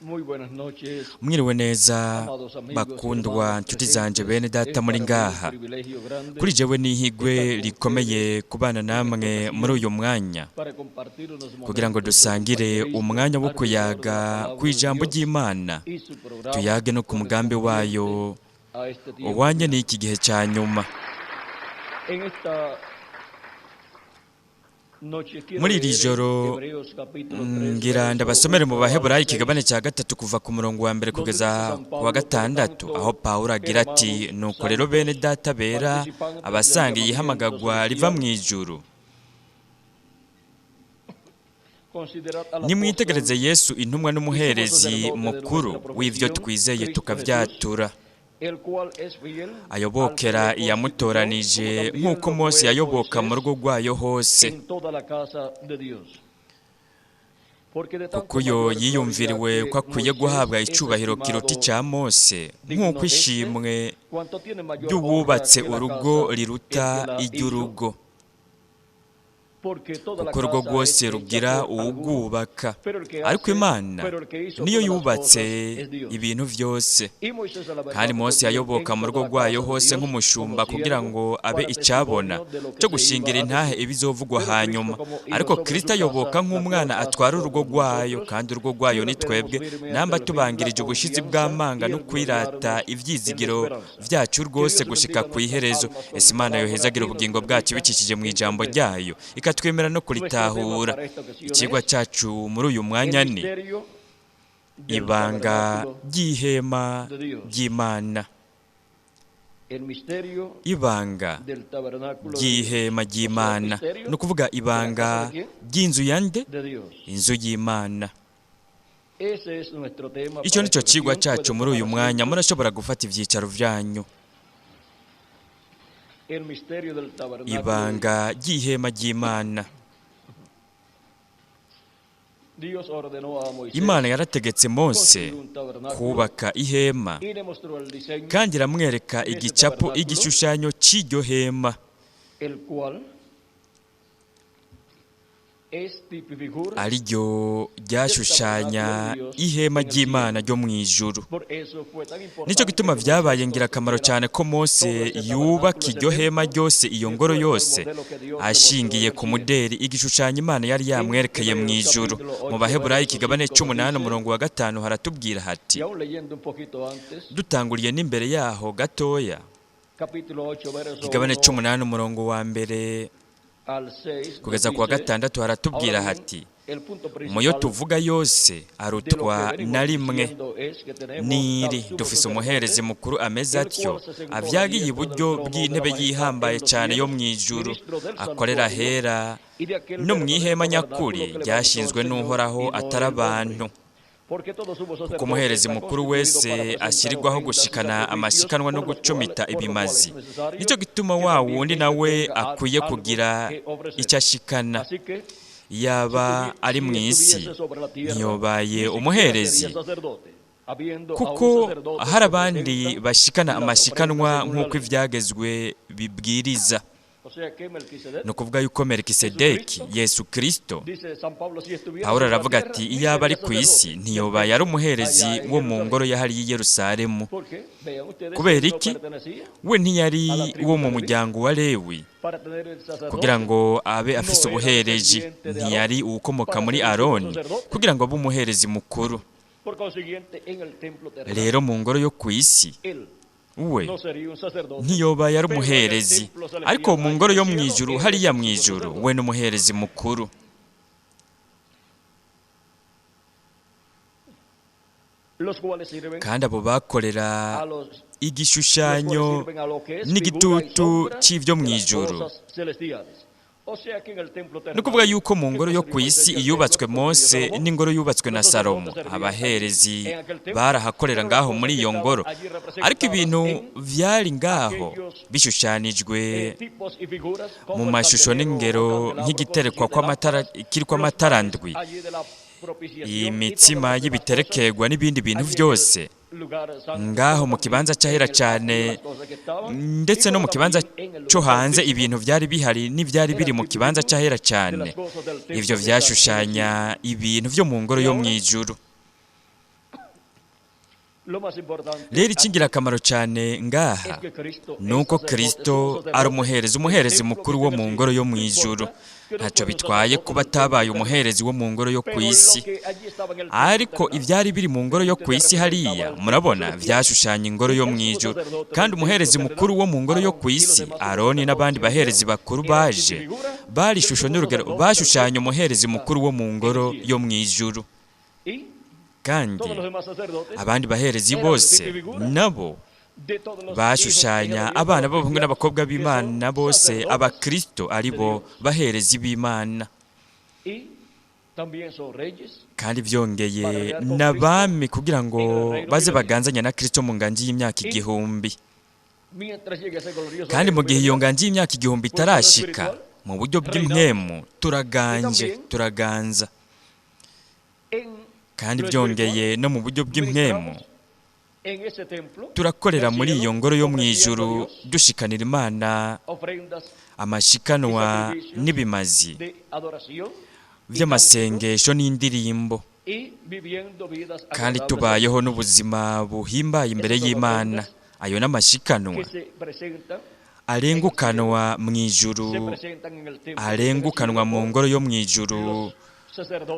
Muy buenas noches, Mwiriwe neza amados amigos y bakundwa hermanos nshuti zanje presentes. Bene data Es muri para mí un ngaha privilegio grande kuri jewe n'ihigwe estar con rikomeye ustedes kubana en esta namwe muri ocasión uyu mwanya para compartir unos kugira ngo momentos de dusangire compañerismo umwanya wo alrededor de la kuyaga palabra ku de ijambo Dios ry'Imana y su programa tuyage no ku mugambi wayo correspondiente a este tiempo uwanye final. n'iki gihe ca nyuma. En esta noche quiero Muri iri leer en joro Hebreos capítulo 3, ngira verso ndabasomere mu 1 al Baheburayo 6, ikigabane cya gatatu kuva ku murongo wa mbere donde kugeza dice San ku wa Pablo, por gatandatu aho tanto, Pawulo agira ati hermanos nuko rero bene santos, data bera participantes del abasanga llamamiento iyihamagagwa riva celestial, mu ijuru considerad al nimwitegereze apóstol Yesu intumwa y sumo n'umuherezi sacerdote de mukuru nuestra w'ivyo profesión, twizeye Cristo Jesús, tukavyatura el cual es fiel al que ayobokera le constituyó, como iyamutoranije también nk'uko lo Mose fue yayoboka mu Moisés rugo rwayo hose en toda la casa de Dios. Porque de kuko tanto uyo mayor gloria yiyumviriwe que ko akwiye Moisés guhabwa es icubahiro kiruta estimado ica Mose digno nk'uko este, ishimwe cuanto tiene mayor honra ry'uwubatse que la urugo casa el riruta que la hizo, iry'urugo porque toda la kuko urugo casa es rwose hecha rugira por alguno, uwugwubaka pero el que ariko hace, Imana pero el que hizo niyo todas las yubatse cosas es Dios. ibintu vyose Y Moisés a la kandi verdad Mose fue fiel yayoboka en mu toda rugo la rwayo casa de hose Dios nk'umushumba como kugira siervo ngo abe para icabona testimonio de lo cyo que se iba gushingira a intahe decir. ibizovugwa Pero Cristo hanyuma como hijo ariko sobre Kristo su ayoboka casa, la nk'umwana cual casa atwara urugo somos rwayo nosotros, kandi urugo rwayo si ni lo tenemos twebwe firme hasta namba el fin la tubangirije ubushizi confianza bw'amanga y no el kwirata gloriarnos en la ivyizigiro esperanza. vyacu Que rwose Dios gushika bendiga nuestras kw'iherezo almas con ese su Imana palabra yohezagira y nos ubugingo bwacu permita bicishije mu ijambo entenderla. ryayo ikatwemera no Nuestro tema kuritahura para esta ocasión icigwa es cacu muri uyu el mwanya ni misterio del ibanga tabernáculo ry'ihema de Dios. ry'Imana. El misterio Ibanga del tabernáculo de Dios. ry'ihema O sea, el ry'Imana misterio ni ukuvuga de la casa ibanga de quién? ry'inzu ya nde? De Dios. Inzu y'Imana. Ese es nuestro tema Icyo para nico esta cigwa ocasión. cacu Pueden muri uyu tomar mwanya asiento. murashobora gufata ivyicaro vyanyu. El misterio del tabernáculo de Dios. Ibanga ry'ihema ry'Imana. Dios ordenó a Moisés Imana yarategetse Mose construir un tabernáculo kubaka ihema y le mostró el diseño kandi iramwereka de ese igicapo tabernáculo, igishushanyo c'iryo hema el cual es tipo y figura ariryo del ryashushanya tabernáculo de Dios ihema en el ry'Imana cielo. ryo mw'ijuru. Por eso fue tan Nico importante gituma que Moisés vyabaye ngirakamaro construyera cyane ko todo Mose ese yubaka tabernáculo, ese iryo hema templo, ryose iyo de ngoro acuerdo al yose modelo que Dios le mostró ashingiye en el ku cielo. muderi igishushanyo Imana yari En yamwerekeye Hebreos mw'ijuru. capítulo Mu 8, Baheburayo verso ikigabane 5 nos c'umunani dice, umurongo wa gatanu haratubwira hati y aún leyendo un poquito antes, dutanguriye n'imbere yaho gatoya capítulo 8, verso ikigabane 1 c'umunani umurongo wa mbere al 6, nos kugeza ku wa dice, gatandatu ahora haratubwira bien, hati el punto muyo principal tuvuga yose de lo que arutwa na venimos rimwe diciendo es que tenemos tal niri sumo dufise sacerdote, umuherezi mukuru ameze el atyo cual se sentó a la avyagiye diestra del iburyo trono de la bw'intebe majestad yihambaye en los cane yo cielos, mw'ijuru ministro del akorera santuario ahera y de aquel no verdadero mw'ihema tabernáculo nyakuri que levantó el ryashinzwe Señor n'Uhoraho y no atari el hombre. abantu Porque todo sumo kuko sacerdote umuherezi está mukuru constituido para wese presentar ashirirwaho ofrendas y gushikana sacrificios, amashikanwa no por los cuales, gucumita por lo cual es ibimazi necesario nico gituma que wa también wundi éste nawe tenga akwiye algo kugira que ofrecer. ico ashikana Así que si yaba ari si mw'isi estuviese sobre la tierra, ntiyobaye ni siquiera umuherezi sería sacerdote, habiendo a un kuko sacerdote hari que abandi presenta bashikana las ofrendas amashikanwa según la nk'uko ley. ivyagezwe bibwiriza. O sea que Melquisedec, Ni ukuvuga yuko Melikisedeki Jesucristo, Yesu Kristo dice San Pablo, si estuviese Pawulo sobre la aravuga tierra, ati ni iyaba ari sería ku isi sacerdote del ntiyobaye ari templo umuherezi allá en wo mu ngoro Jerusalén. yahariye i Yerusalemu. Porque, vean ustedes, Kubera él no iki? pertenecía We ntiyari a la tribu wo de mu Leví muryango wa Lewi para tener el kugira sacerdocio, ngo abe afise no era ubuhereji descendiente de ntiyari Aarón uwukomoka para muri ser el sumo Aroni sacerdote. kugira ngo abe umuherezi mukuru. Por consiguiente, en el templo terrenal, Rero mu ngoro yo ku isi él we no sería un sacerdote, ntiyobaye ari pero en el umuherezi templo ariko celestial, mu allá ngoro en yo el cielo, mw'ijuru él es hariya el sumo mw'ijuru sacerdote. we n'umuherezi mukuru. Los cuales sirven Kandi abo bakorera a los, los cuales igishushanyo sirven a lo que es figura y n'igitutu sombra c'ivyo de las mw'ijuru. cosas celestiales. O sea que en el templo Ni ukuvuga terrenal yuko mu que ngoro yo construyó ku Moisés isi y el templo iyubatswe que construyó Mose Salomón, n'ingoro yubatswe na los Salomo sacerdotes servían allí abaherezi en aquel templo, barahakorera pero las ngaho cosas muri que iyo estaban ngoro allí ariko representadas ibintu en vyari ngaho aquellos bishushanijwe tipos y figuras mu como el mashusho candelero o n'ingero candelabro con nk'igiterekwa siete kw'amatara lámparas, kiriko los amatara panes ndwi allí de la propiciación y todas imitsima las demás cosas y'ibiterekerwa n'ibindi bintu allí en el vyose lugar santo, ngaho como mu también kibanza en c'ahera el atrio cane las cosas que estaban, ndetse y no mu como kibanza también en el co lugar hanze santísimo, ibintu vyari bihari n'ivyari biri eran mu tipo y kibanza figura c'ahera de cane las cosas del ivyo templo que están en el cielo. vyashushanya ibintu vyo mu ngoro Y yo ahora mw'ijuru. Rero icy'ingirakamaro cyane ngaha ni uko Kristo ari umuherezi, umuherezi mukuru wo mu ngoro yo mu ijuru. Ntacyo bitwaye kuba atabaye umuherezi wo mu ngoro yo ku isi, ariko ibyari biri mu ngoro yo ku isi hariya murabona byashushanya ingoro yo mu ijuru. Kandi umuherezi mukuru wo mu ngoro yo ku isi, Aroni n'abandi baherezi bakuru baje bari ishusho n'urugero, bashushanya umuherezi mukuru wo mu ngoro yo mu ijuru. Kandi abandi baherezi bose nabo bashushanya abana b'abahungu n'abakobwa b'Imana bose, abakristo ari bo baherezi b'Imana. Kandi byongeye n'abami kugira ngo baze baganzanye na Kristo mu nganji y'imyaka 1000. Kandi mu gihe iyo nganji y'imyaka 1000 itarashika, mu buryo bw'impwemu turaganje, turaganza. Kandi byongeye no mu buryo bw'impwemu turakorera muri iyo ngoro yo mu ijuru, dushikanira Imana amashikanwa n'ibimazi by'amasengesho n'indirimbo, kandi tubayeho n'ubuzima buhimbaye imbere y'Imana. Ayo n'amashikanwa arengukanwa mu ijuru, arengukanwa mu ngoro yo mu ijuru,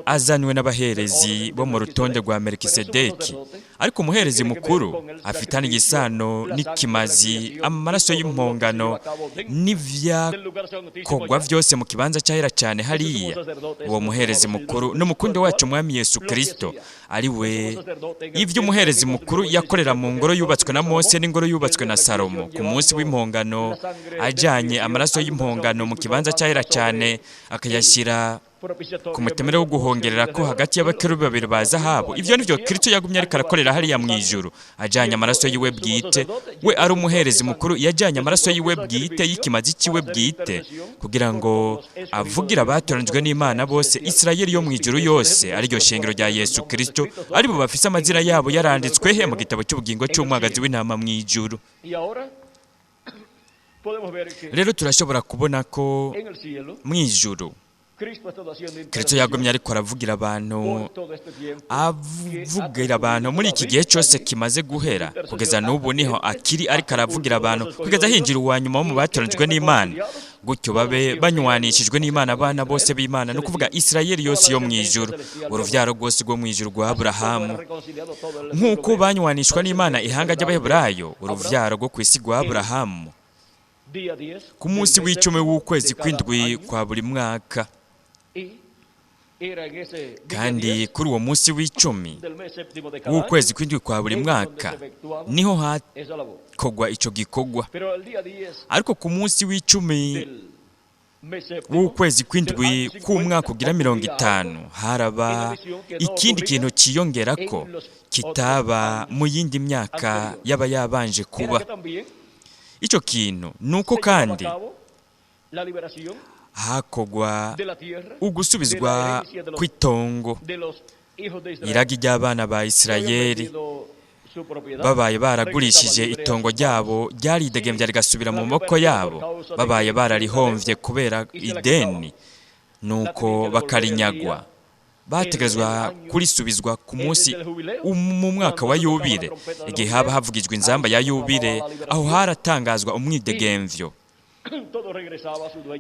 azanywe n'abaherezi bo mu rutonde rwa Melikisedeki. Ariko umuherezi mukuru afitanye igisano n'ikimazi, amaraso y'impongano n'ivyakorwa byose mu kibanza cyahera cyane hariya. Uwo muherezi mukuru n'umukundi wacu Mwami Yesu Kristo, ari we ibyo umuherezi mukuru yakorera mu ngoro yubatswe na Mose n'ingoro yubatswe na Salomo ku munsi w'impongano, ajanye amaraso y'impongano mu kibanza cyahera cyane, akayashyira ku mutemere wo guhongerera ko hagati y'abakerubi babiri ba zahabu. Ibyo nivyo Kristo yagumye ariko arakorera hariya mu ijuru, ajanye amaraso yiwe bwite. We ari umuherezi mukuru, yajanye amaraso yiwe bwite y'ikimazi ciwe bwite, kugira ngo avugire abatoranijwe n'Imana bose, Isirayeli yo mu ijuru yose, ariryo shengero rya Yesu Kristo, ari bo bafise amazina yabo yaranditswe he mu gitabo cy'ubugingo cy'umwagazi w'intama mu ijuru. Rero turashobora kubona ko mu ijuru Kristo yagumye ariko aravugira abantu, avugira abantu muri iki gihe cyose kimaze guhera kugeza n'ubu niho akiri ariko aravugira abantu, kugeza hinjira uwa nyuma wo mu batoranijwe n'Imana, gutyo babe banywanishijwe n'Imana, abana bose b'Imana, no kuvuga Isirayeli yose yo mu ijuru, uruvyaro rwose rwo mu ijuru rwa Aburahamu. Nk'uko banywanishwa n'Imana ihanga ry'Abaheburayo, uruvyaro rwo ku isi rwa Aburahamu, ku munsi w'icumi w'ukwezi kw'indwi kwa buri mwaka. Kandi kuri uwo munsi w'icumi w'ukwezi kw'indwi kwa buri mwaka niho hakogwa ico gikorwa. Ariko ku munsi w'icumi w'ukwezi kw'indwi k'umwaka ugira 50 haraba ikindi kintu ciyongerako kitaba mu yindi myaka yaba yabanje kuba. Ico kintu nuko kandi hakogwa ugusubizwa kw'itongo, iragi ry'abana ba Isirayeli babaye baragurishije itongo ryabo ryaridegembya rigasubira mu maboko yabo, babaye bararihomvye kubera ideni, nuko bakarinyagwa, bategerezwa kurisubizwa ku munsi mu mwaka wa yubile. Igihe haba havugijwe inzamba ya yubile, aho haratangazwa umwidegemvyo,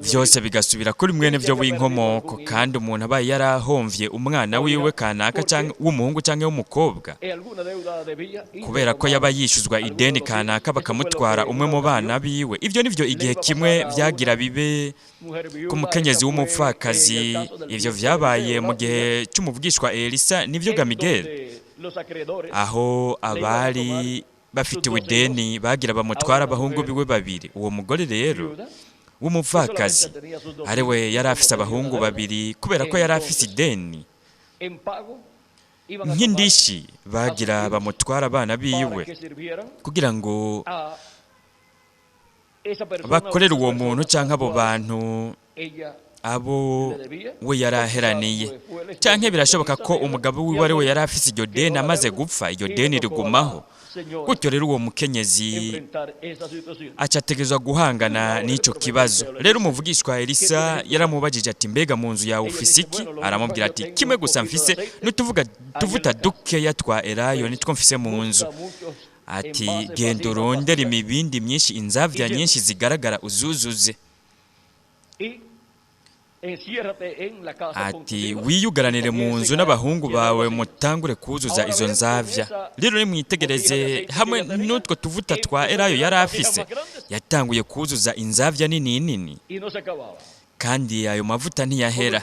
byose bigasubira kuri mwene byo w'inkomoko. Kandi umuntu abaye yarahomvye umwana wiwe kanaka cyangwa w'umuhungu cyangwa w'umukobwa, kubera ko yaba yishuzwa ideni kanaka bakamutwara umwe mu bana biwe, ibyo nivyo igihe kimwe byagira bibe ku mukenyezi w'umupfakazi. Ivyo vyabaye mu gihe cy'umuvugishwa Elisa nivyo Gamigel, aho abari bafitiwe ideni bagira bamutwara abahungu biwe babiri. Uwo mugore rero w'umupfakazi ari we yari afise abahungu babiri, kubera ko yari afise ideni nk'indishi, bagira bamutwara abana biwe kugira ngo bakorere uwo muntu cyangwa abo bantu Abo we yari aheraniye, canke birashoboka ko umugabo wiwe ari we yari afise iryo deni. Amaze gupfa, iryo deni rigumaho gutyo. Rero uwo mukenyezi aca ategerezwa guhangana n'ico kibazo. Rero umuvugishwa Elisa yaramubajije ati: "Mbega mu nzu yawe ufise iki?" Aramubwira ati: "Kimwe gusa mfise n'utuvuga tuvuta dukeya twa elayo, nitwo mfise mu nzu." Ati: "Genda urondere imibindi myinshi, inzavya nyinshi zigaragara, uzuzuze." Ati: "Wiyugaranire mu nzu n'abahungu bawe, mutangure kuzuza izo nzavya." Rero nimwitegereze, hamwe n'utwo tuvuta twa elayo yari afise, yatanguye kuzuza inzavya nini nini, kandi ayo mavuta ntiyahera,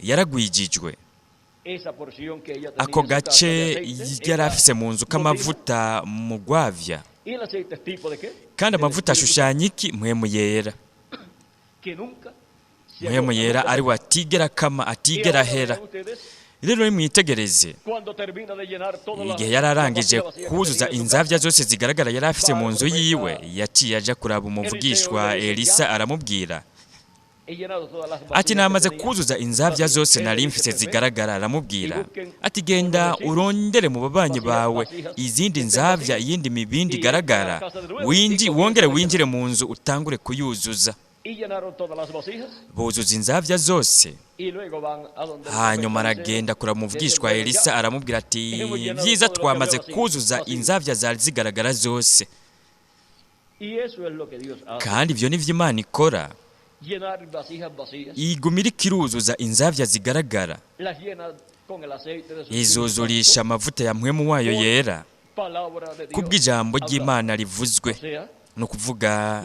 yaragwijijwe. Ako gace yari afise mu nzu k'amavuta mu gwavya. Kandi amavuta ashushanya iki? Mpwemu Yera. Mpwemu Yera ari we atigera akama, atigera ahera. Rero nimwitegereze, igihe yari arangije kuzuza inzavya zose zigaragara yari afise mu nzu yiwe, yaciye aja kuraba umuvugishwa Elisa, aramubwira ati: "Namaze kuzuza inzavya zose nari mfise zigaragara." Aramubwira ati: "Genda urondere mu babanyi bawe izindi nzavya, iyindi mibindi igaragara, winji wongere winjire mu nzu utangure kuyuzuza." Buzuza inzavya zose. Hanyuma aragenda kuraba umuvugishwa Elisa, aramubwira ati: "Vyiza, twamaze kuzuza inzavya zari zigaragara zose." Kandi ivyo nivyo Imana ikora, iguma iriko iruzuza inzavya zigaragara, izuzurisha amavuta ya Mpwemu wayo Yera kubw'ijambo ry'Imana rivuzwe, ni ukuvuga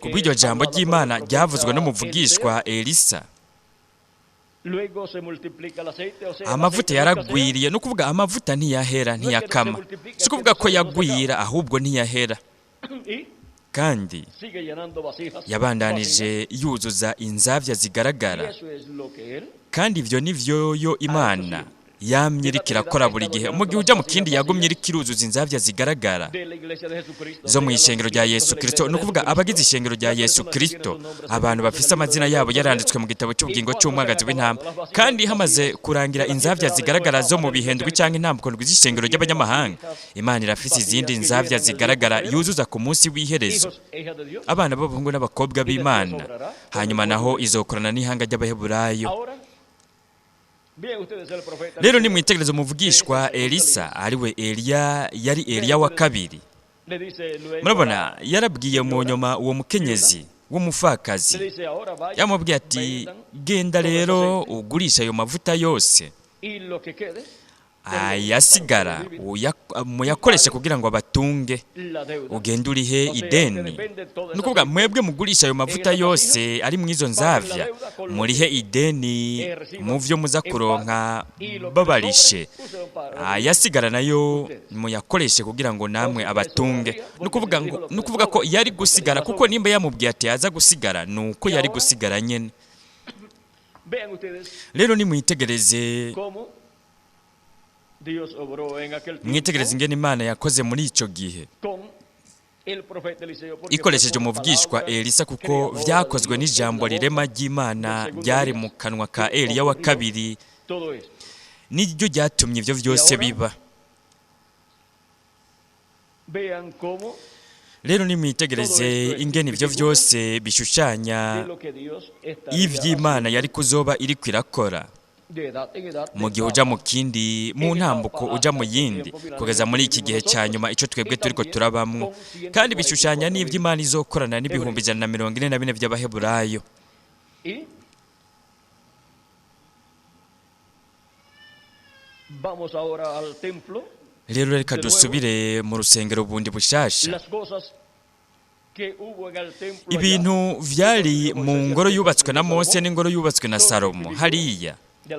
kubw'iryo jambo ry'Imana ryavuzwe n'umuvugishwa Elisa. Amavuta yaragwiriye, ni ukuvuga amavuta ntiyahera, ntiyakama. Si ukuvuga ko yagwira, ahubwo ntiyahera. Kandi yabandanije yuzuza inzavya zigaragara. Kandi ivyo nivyo yo Imana yamye iriko irakora buri gihe. Mu gihe uja mu kindi, yagumye iriko iruzuza inzavya zigaragara zo mu ishengero rya Yesu Kristo, ni ukuvuga abagize ishengero rya Yesu Kristo, abantu bafise amazina yabo yaranditswe mu gitabo cy'ubugingo cy'umwagazi w'intama. Kandi hamaze kurangira inzavya zigaragara zo mu bihendwi cyangwa intambwe ndwi z'ishengero ry'abanyamahanga, Imana irafise izindi nzavya zigaragara yuzuza ku munsi w'iherezo, abana b'abahungu n'abakobwa b'Imana. Hanyuma naho izokorana n'ihanga ry'Abaheburayo. Rero nimwitegereze umuvugishwa Elisa, ariwe Eliya, yari Eliya wa kabiri. Murabona, yarabwiye mu nyuma uwo mukenyezi w'umupfakazi, yamubwiye ati: "Genda rero ugurisha ayo mavuta yose, ayasigara muyakoreshe kugira ngo abatunge, ugende urihe ideni." Ni ukuvuga mwebwe mugurisha ayo mavuta yose ari mu izo nzavya, murihe ideni mu vyo muza kuronka babarishe, ayasigara nayo muyakoreshe kugira ngo namwe abatunge. Ni ukuvuga ngo, ni ukuvuga ko yari gusigara, kuko nimba yamubwiye ati yaza gusigara, ni uko yari gusigara nyene. Rero nimwitegereze, mwitegereze ingene Imana yakoze muri ico gihe ikoresheje umuvugishwa Elisa, kuko vyakozwe n'ijambo rirema ry'Imana ryari mu kanwa ka Eliya wa kabiri, niryo ryatumye ivyo vyose biba. Rero nimwitegereze ingene ivyo vyose bishushanya ivy'Imana yari kuzoba iriko irakora mu gihe uja mu kindi, mu ntambuko uja mu yindi, kugeza muri iki gihe cya nyuma ico twebwe turiko turabamwo. Kandi bishushanya n'ivy'Imana izokorana n'144,000 by'Abaheburayo. Rero reka dusubire mu rusengero bundi bushasha. Ibintu vyari mu ngoro yubatswe na Mose n'ingoro yubatswe na Salomo hariya,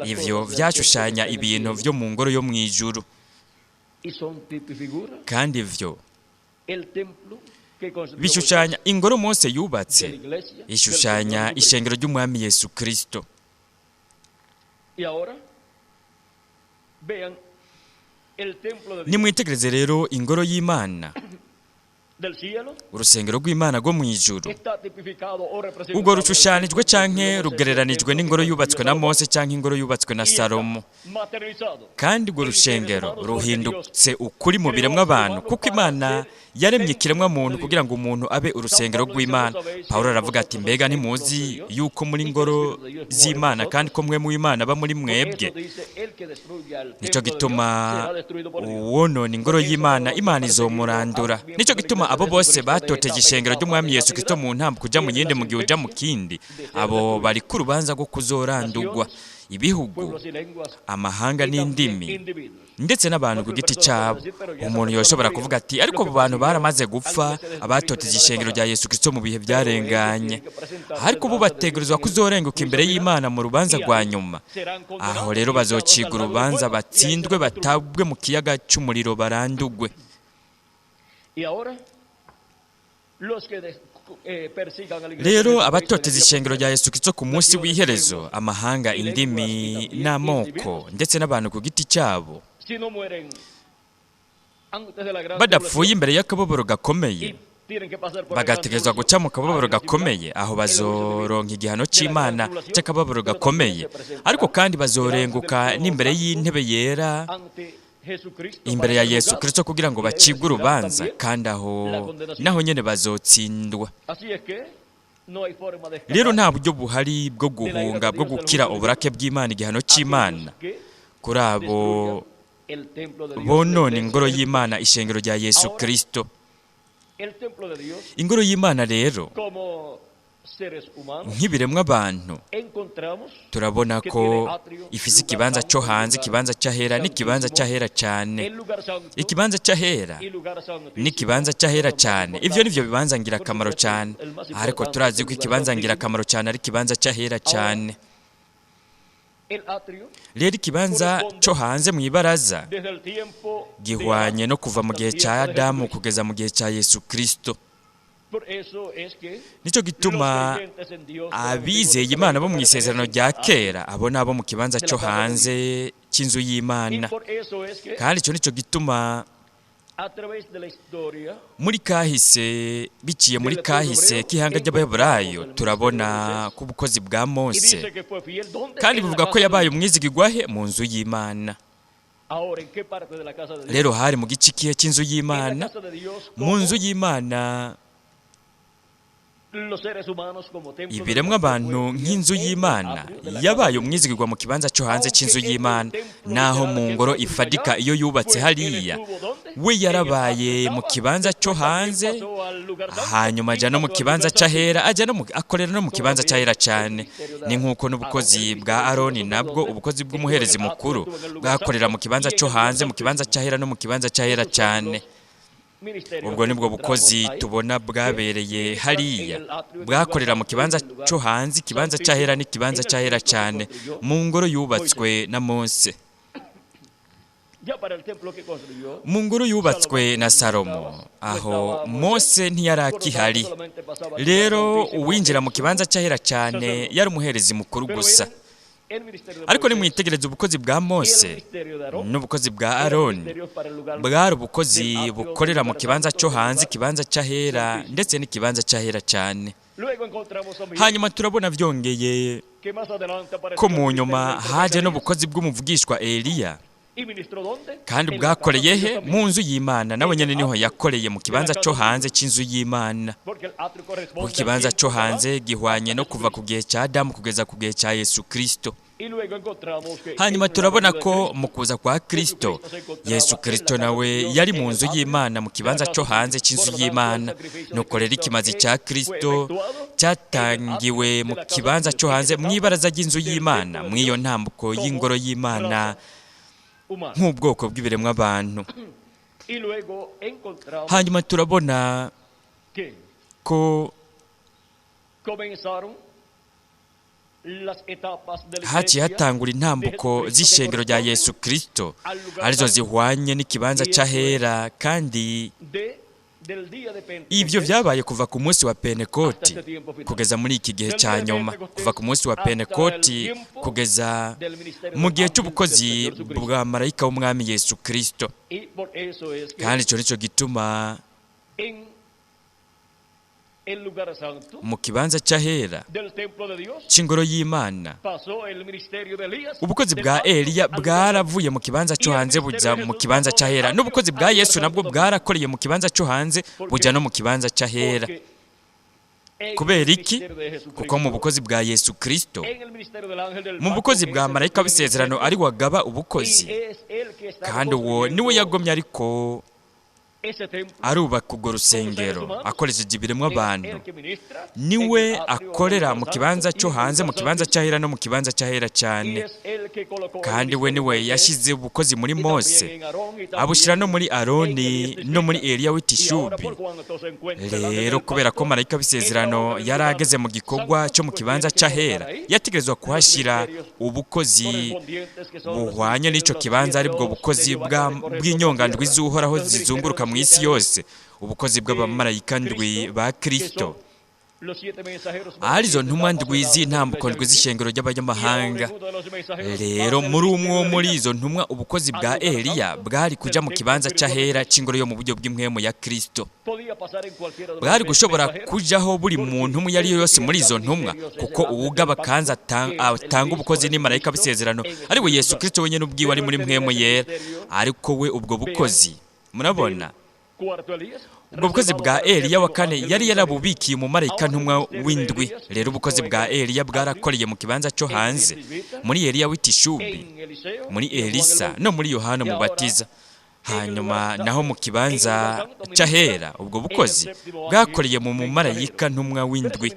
ivyo vyashushanya ibintu vyo mu ngoro yo mw'ijuru. Kandi ivyo bishushanya ingoro Mose yubatse, ishushanya ishengero ry'Umwami Yesu Kristo. Nimwitegereze rero ingoro y'Imana. Urusengero rw'Imana rwo mu ijuru ubwo rushushanijwe canke rugereranijwe n'ingoro yubatswe na Mose canke ingoro yubatswe na Salomo, kandi urwo rushengero ruhindutse ukuri mu biremwa abantu, kuko Imana yaremye ikiremwa muntu kugira ngo umuntu abe urusengero rw'Imana. Pawulo aravuga ati: "Mbega ntimuzi yuko muri ngoro z'Imana kandi ko mwe mu Imana aba muri mwebwe? Nico gituma uwonona ingoro y'Imana, Imana izomurandura." Nico gituma abo bose batoteje ishengero ry'Umwami Yesu Kristo mu ntambo kuja mu yindi mu gihe uja mu kindi, abo bari ku rubanza rwo kuzorandurwa. Ibihugu, amahanga n'indimi, ndetse n'abantu ku giti cyabo. Umuntu yoshobora kuvuga ati: "Ariko abo bantu baramaze gupfa, abatoteza ishengero rya Yesu Kristo mu bihe byarenganye." Ariko ubu bategerezwa kuzorenguka imbere y'Imana mu rubanza rwa nyuma. Aho rero bazociga urubanza, batsindwe, batabwe mu kiyaga cy'umuriro, barandugwe. Rero abatoteza ishengero rya Yesu Kristo ku munsi w'iherezo, amahanga, indimi n'amoko, ndetse n'abantu ku giti cyabo, badapfuye imbere y'akababaro gakomeye, bagategerezwa guca mu kababaro gakomeye, aho bazoronka igihano cy'Imana cy'akababaro gakomeye. Ariko kandi bazorenguka n'imbere y'intebe yera, imbere ya Yesu Kristo, kugira ngo bacibwe urubanza, kandi aho naho nyene bazotsindwa. Rero nta buryo buhari bwo guhunga, bwo gukira uburake bw'Imana, igihano cy'Imana kuri abo bonona ingoro y'Imana, ishengero rya Yesu Kristo. Ingoro y'Imana rero, nk'ibiremwa abantu, turabona ko ifise ikibanza cyo hanze, ikibanza cy'ahera n'ikibanza cy'ahera cyane. Ikibanza cy'ahera n'ikibanza cy'ahera cyane, ibyo nivyo bibanza ngirakamaro cyane. Ariko turazi ko ikibanza ngirakamaro cyane ari ikibanza cy'ahera cyane. Rero ikibanza cyo hanze mu ibaraza gihwanye no kuva mu gihe cya Adamu kugeza mu gihe cya Yesu Kristo. Nicyo gituma abizeye Imana bo mu isezerano rya kera, abo nabo mu kibanza cyo hanze cy'inzu y'Imana. Kandi icyo nicyo gituma muri kahise, biciye muri kahise k'ihanga ry'Abaheburayo, turabona ko ubukozi bwa Mose, kandi buvuga ko yabaye umwizigirwa he mu nzu y'Imana. Rero hari mu gice kihe cy'inzu y'Imana? Mu nzu y'Imana, ibiremwa abantu nk'inzu y'Imana, yabaye umwizigirwa mu kibanza cyo hanze cy'inzu y'Imana. Naho mu ngoro ifadika iyo yubatse hariya, we yarabaye mu kibanza cyo hanze, hanyuma ajya no mu kibanza cy'ahera, ajya no akorera no mu kibanza cy'ahera cyane. Ni nk'uko n'ubukozi bwa Aroni, nabwo ubukozi bw'umuherezi mukuru, bwakorera mu kibanza cyo hanze, mu kibanza cy'ahera no mu kibanza cy'ahera cyane. Ubwo nibwo bukozi tubona bwabereye hariya, bwakorera mu kibanza cyo hanze, ikibanza cy'ahera n'ikibanza cy'ahera cyane, mu ngoro yubatswe na Mose. Mu ngoro yubatswe na Salomo, aho Mose ntiyari akihari. Rero uwinjira mu kibanza cy'ahera cyane yari umuherezi mukuru gusa. Ariko nimwitegereze ubukozi bwa Mose n'ubukozi bwa Aroni, bwari ubukozi bukorera mu kibanza cyo hanze, ikibanza cy'ahera ndetse n'ikibanza cy'ahera cyane. Hanyuma turabona byongeye ko mu nyuma haje n'ubukozi bw'umuvugishwa Eliya, kandi bwakoreye he? Mu nzu y'Imana. Nawe nyene niho yakoreye, mu kibanza cyo hanze cy'inzu y'Imana. Ku kibanza cyo hanze gihwanye no kuva ku gihe cya Adamu kugeza ku gihe cya Yesu Kristo. Hanyuma turabona ko mu kuza kwa Kristo, Yesu Kristo nawe yari mu nzu y'Imana, mu kibanza cyo hanze cy'inzu y'Imana. Nuko rero ikimazi cya Kristo cyatangiwe mu kibanza cyo hanze, mu ibaraza ry'inzu y'Imana, mu iyo ntambuko y'ingoro y'Imana nk'ubwoko bw'ibiremwa abantu. Hanyuma turabona ko haciye hatangura intambuko z'ishengero rya Yesu Kristo, arizo zihwanye n'ikibanza cy'ahera. Kandi ibyo byabaye kuva ku munsi wa Pentekoti kugeza muri iki gihe cya nyuma, kuva ku munsi wa Pentekoti kugeza mu gihe cy'ubukozi bwa marayika w'Umwami Yesu Kristo. Kandi icyo nicyo gituma Mu kibanza cy'ahera cy'ingoro y'Imana, ubukozi bwa Eliya bwaravuye mu kibanza cyo hanze bujya mu kibanza cy'ahera, n'ubukozi bwa Yesu nabwo bwarakoreye mu kibanza cyo hanze bujya no mu kibanza cy'ahera. Kubera iki? Kuko mu bukozi bwa Yesu Kristo, mu bukozi bwa marayika w'isezerano ari wagaba ubukozi, kandi uwo niwe yagomye ariko arubaka urwo rusengero akoresheje ibiremwa abantu, niwe akorera mu kibanza cyo hanze, mu kibanza cy'ahera no mu kibanza cy'ahera cyane. Kandi we niwe yashyize ubukozi muri Mose, abushyira no muri Aroni no muri Eliya w'itishubi. Rero kubera ko marayika w'isezerano yari ageze mu gikorwa cyo mu kibanza cy'ahera, yategerezwa kuhashyira ubukozi buhwanye n'icyo kibanza, aribwo bukozi bw'inyongandwi z'Uhoraho zizunguruka mu isi yose, ubukozi bw'abamarayika ndwi ba Kristo, arizo ntumwa ndwi z'intambuko ndwi z'ishengero ry'abanyamahanga. Rero muri umwe wo muri izo ntumwa, ubukozi bwa Eliya bwari kujya mu kibanza cy'ahera cy'ingoro yo mu buryo bw'impwemu ya Kristo, bwari gushobora kujyaho buri muntu umwe iyo ari yo yose muri izo ntumwa, kuko uwugaba kandi atanga ubukozi ni marayika w'isezerano, ari we Yesu Kristo wenyine ubwiwe ari muri mpwemu yera. Ariko we ubwo bukozi, murabona, ubwo bukozi bwa Eliya wa kane yari yarabubikiye umumarayika ntumwa w'indwi. Rero ubukozi bwa Eliya bwarakoreye mu kibanza cyo hanze, muri Eliya w'itishubi, muri Elisa no muri Yohana Umubatiza. Hanyuma naho mu kibanza cy'ahera ubwo bukozi bwakoreye mu mumarayika ntumwa w'indwi.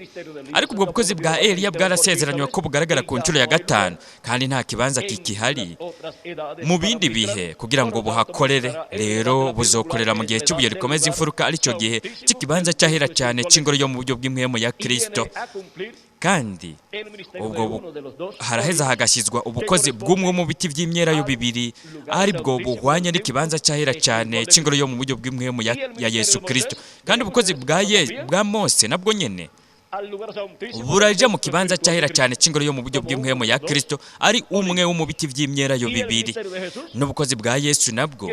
Ariko ubwo bukozi bwa Eliya bwarasezeranywe ko bugaragara ku nshuro ya gatanu, kandi nta kibanza kikihari mu bindi bihe kugira ngo buhakorere. Rero buzokorera mu gihe cy'ubuye rikomeza imfuruka, aricyo gihe cy'ikibanza cy'ahera cyane cy'ingoro yo mu buryo bw'impwemu ya Kristo. Kandi ubwo haraheza hagashyizwa ubukozi bw'umwe mu biti by'imyelayo bibiri, aribwo buhwanye n'ikibanza cy'ahera cyane cy'ingoro yo mu buryo bw'impwemu ya Yesu Kristo. Kandi ubukozi bwa Mose nabwo nyene buraja mu kibanza cy'ahera cyane cy'ingoro yo mu buryo bw'impwemu ya Kristo, ari umwe wo mu biti by'imyelayo bibiri. N'ubukozi bwa Yesu nabwo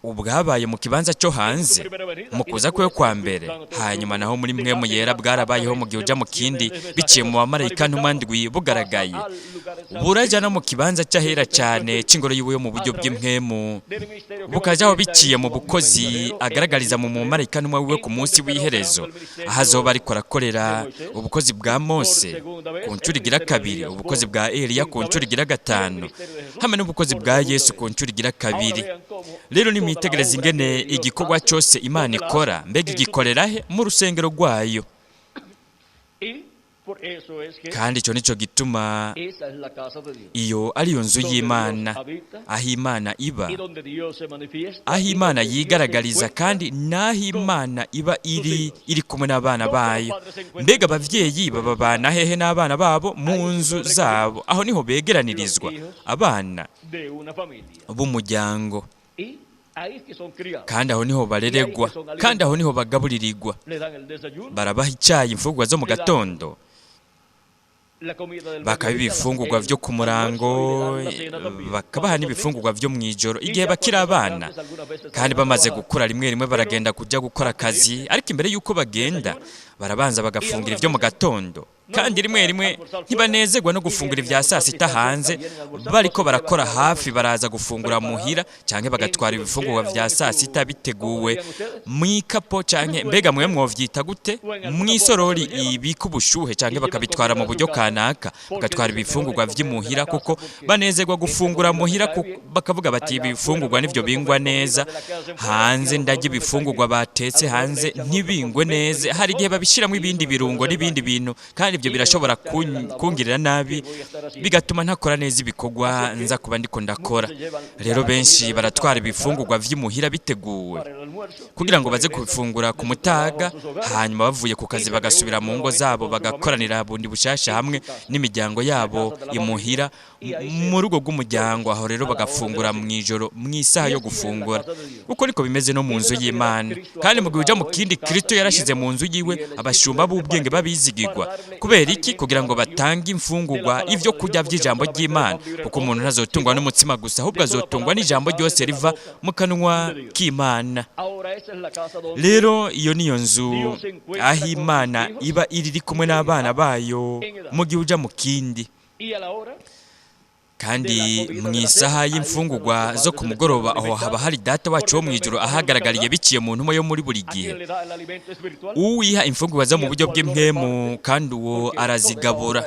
ubwabaye mu kibanza cyo hanze mu kuza kwe kwa mbere, hanyuma naho muri mpwemu yera bwarabayeho mu gihe uja mu kindi biciye mu bamarayika ntumwa ndwi bugaragaye, burajya no mu kibanza cy'ahera cyane cy'ingoro yiwe yo mu buryo bw'impwemu, bukajyaho biciye mu bukozi agaragariza mu mumarayika ntumwa wiwe ku munsi w'iherezo, aho azoba ariko arakorera ubukozi bwa Mose ku nshuro igira kabiri, ubukozi bwa Eliya ku nshuro igira gatanu, hamwe n'ubukozi bwa Yesu ku nshuro igira kabiri. Rero nimwitegereza ingene igikorwa cyose Imana ikora, mbega igikorera he? Mu rusengero rwayo. Kandi icyo nicyo gituma iyo ari yo nzu y'Imana, aho Imana iba, aho Imana yigaragariza, kandi n'aho Imana iba iri kumwe n'abana bayo. Mbega ababyeyi bababana hehe n'abana babo? Mu nzu zabo, aho niho begeranirizwa abana b'umuryango, kandi aho niho bareregwa, kandi aho niho bagaburirirwa. Barabaha icyayi, imfungurwa zo mu gatondo, bakaba ibifungurwa byo ku murango, bakabaha n'ibifungurwa byo mu ijoro igihe bakiri abana. Kandi bamaze gukura, rimwe rimwe baragenda kujya gukora akazi, ariko imbere y'uko bagenda barabanza bagafungira ibyo mu gatondo. Kandi rimwe rimwe ntibanezerwa no gufungura ibya saa sita hanze, bariko barakora hafi, baraza gufungura muhira, cyangwa bagatwara ibifungurwa vya saa sita biteguwe mu ikapo, cyangwa mbega mwe mwovyita gute, mu isorori ibika ubushuhe, cyangwa bakabitwara mu buryo kanaka, bagatwara ibifungurwa vy'imuhira, kuko banezerwa gufungura muhira, bakavuga bati ibifungurwa nivyo bingwa neza, hanze ndarya ibifungurwa batetse hanze ntibingwe neza. Hari igihe babishyiramo ibindi birungo n'ibindi bintu, kandi ibyo birashobora kungirira nabi, bigatuma ntakora neza ibikorwa nza kuba ndiko ndakora. Rero benshi baratwara ibifungurwa vy'imuhira biteguwe kugira ngo baze kubifungura ku mutaga, hanyuma bavuye ku kazi bagasubira mu ngo zabo, bagakoranira bundi bushasha hamwe n'imiryango yabo imuhira mu rugo rw'umuryango. Aho rero bagafungura mu ijoro mu isaha yo gufungura. Uko niko bimeze no mu nzu y'Imana. Kandi mu gihe uja mu kindi, Kristo yarashize mu nzu yiwe Abashumba b'ubwenge babizigirwa. Kubera iki? Kugira ngo batange imfungurwa, ibyo kurya by'ijambo ry'Imana, kuko umuntu ntazotungwa n'umutsima gusa, ahubwo azotungwa n'ijambo ryose riva mu kanwa k'Imana. Rero iyo niyo nzu aho Imana iba iri kumwe n'abana bayo mu gihe uja mu kindi. Kandi mu isaha y'imfungurwa zo ku mugoroba, aho haba hari Data wacu wo mu ijuru ahagaragariye biciye mu ntumwa yo muri buri gihe, uwiha imfungurwa zo mu buryo bw'impwemu, kandi uwo arazigabura,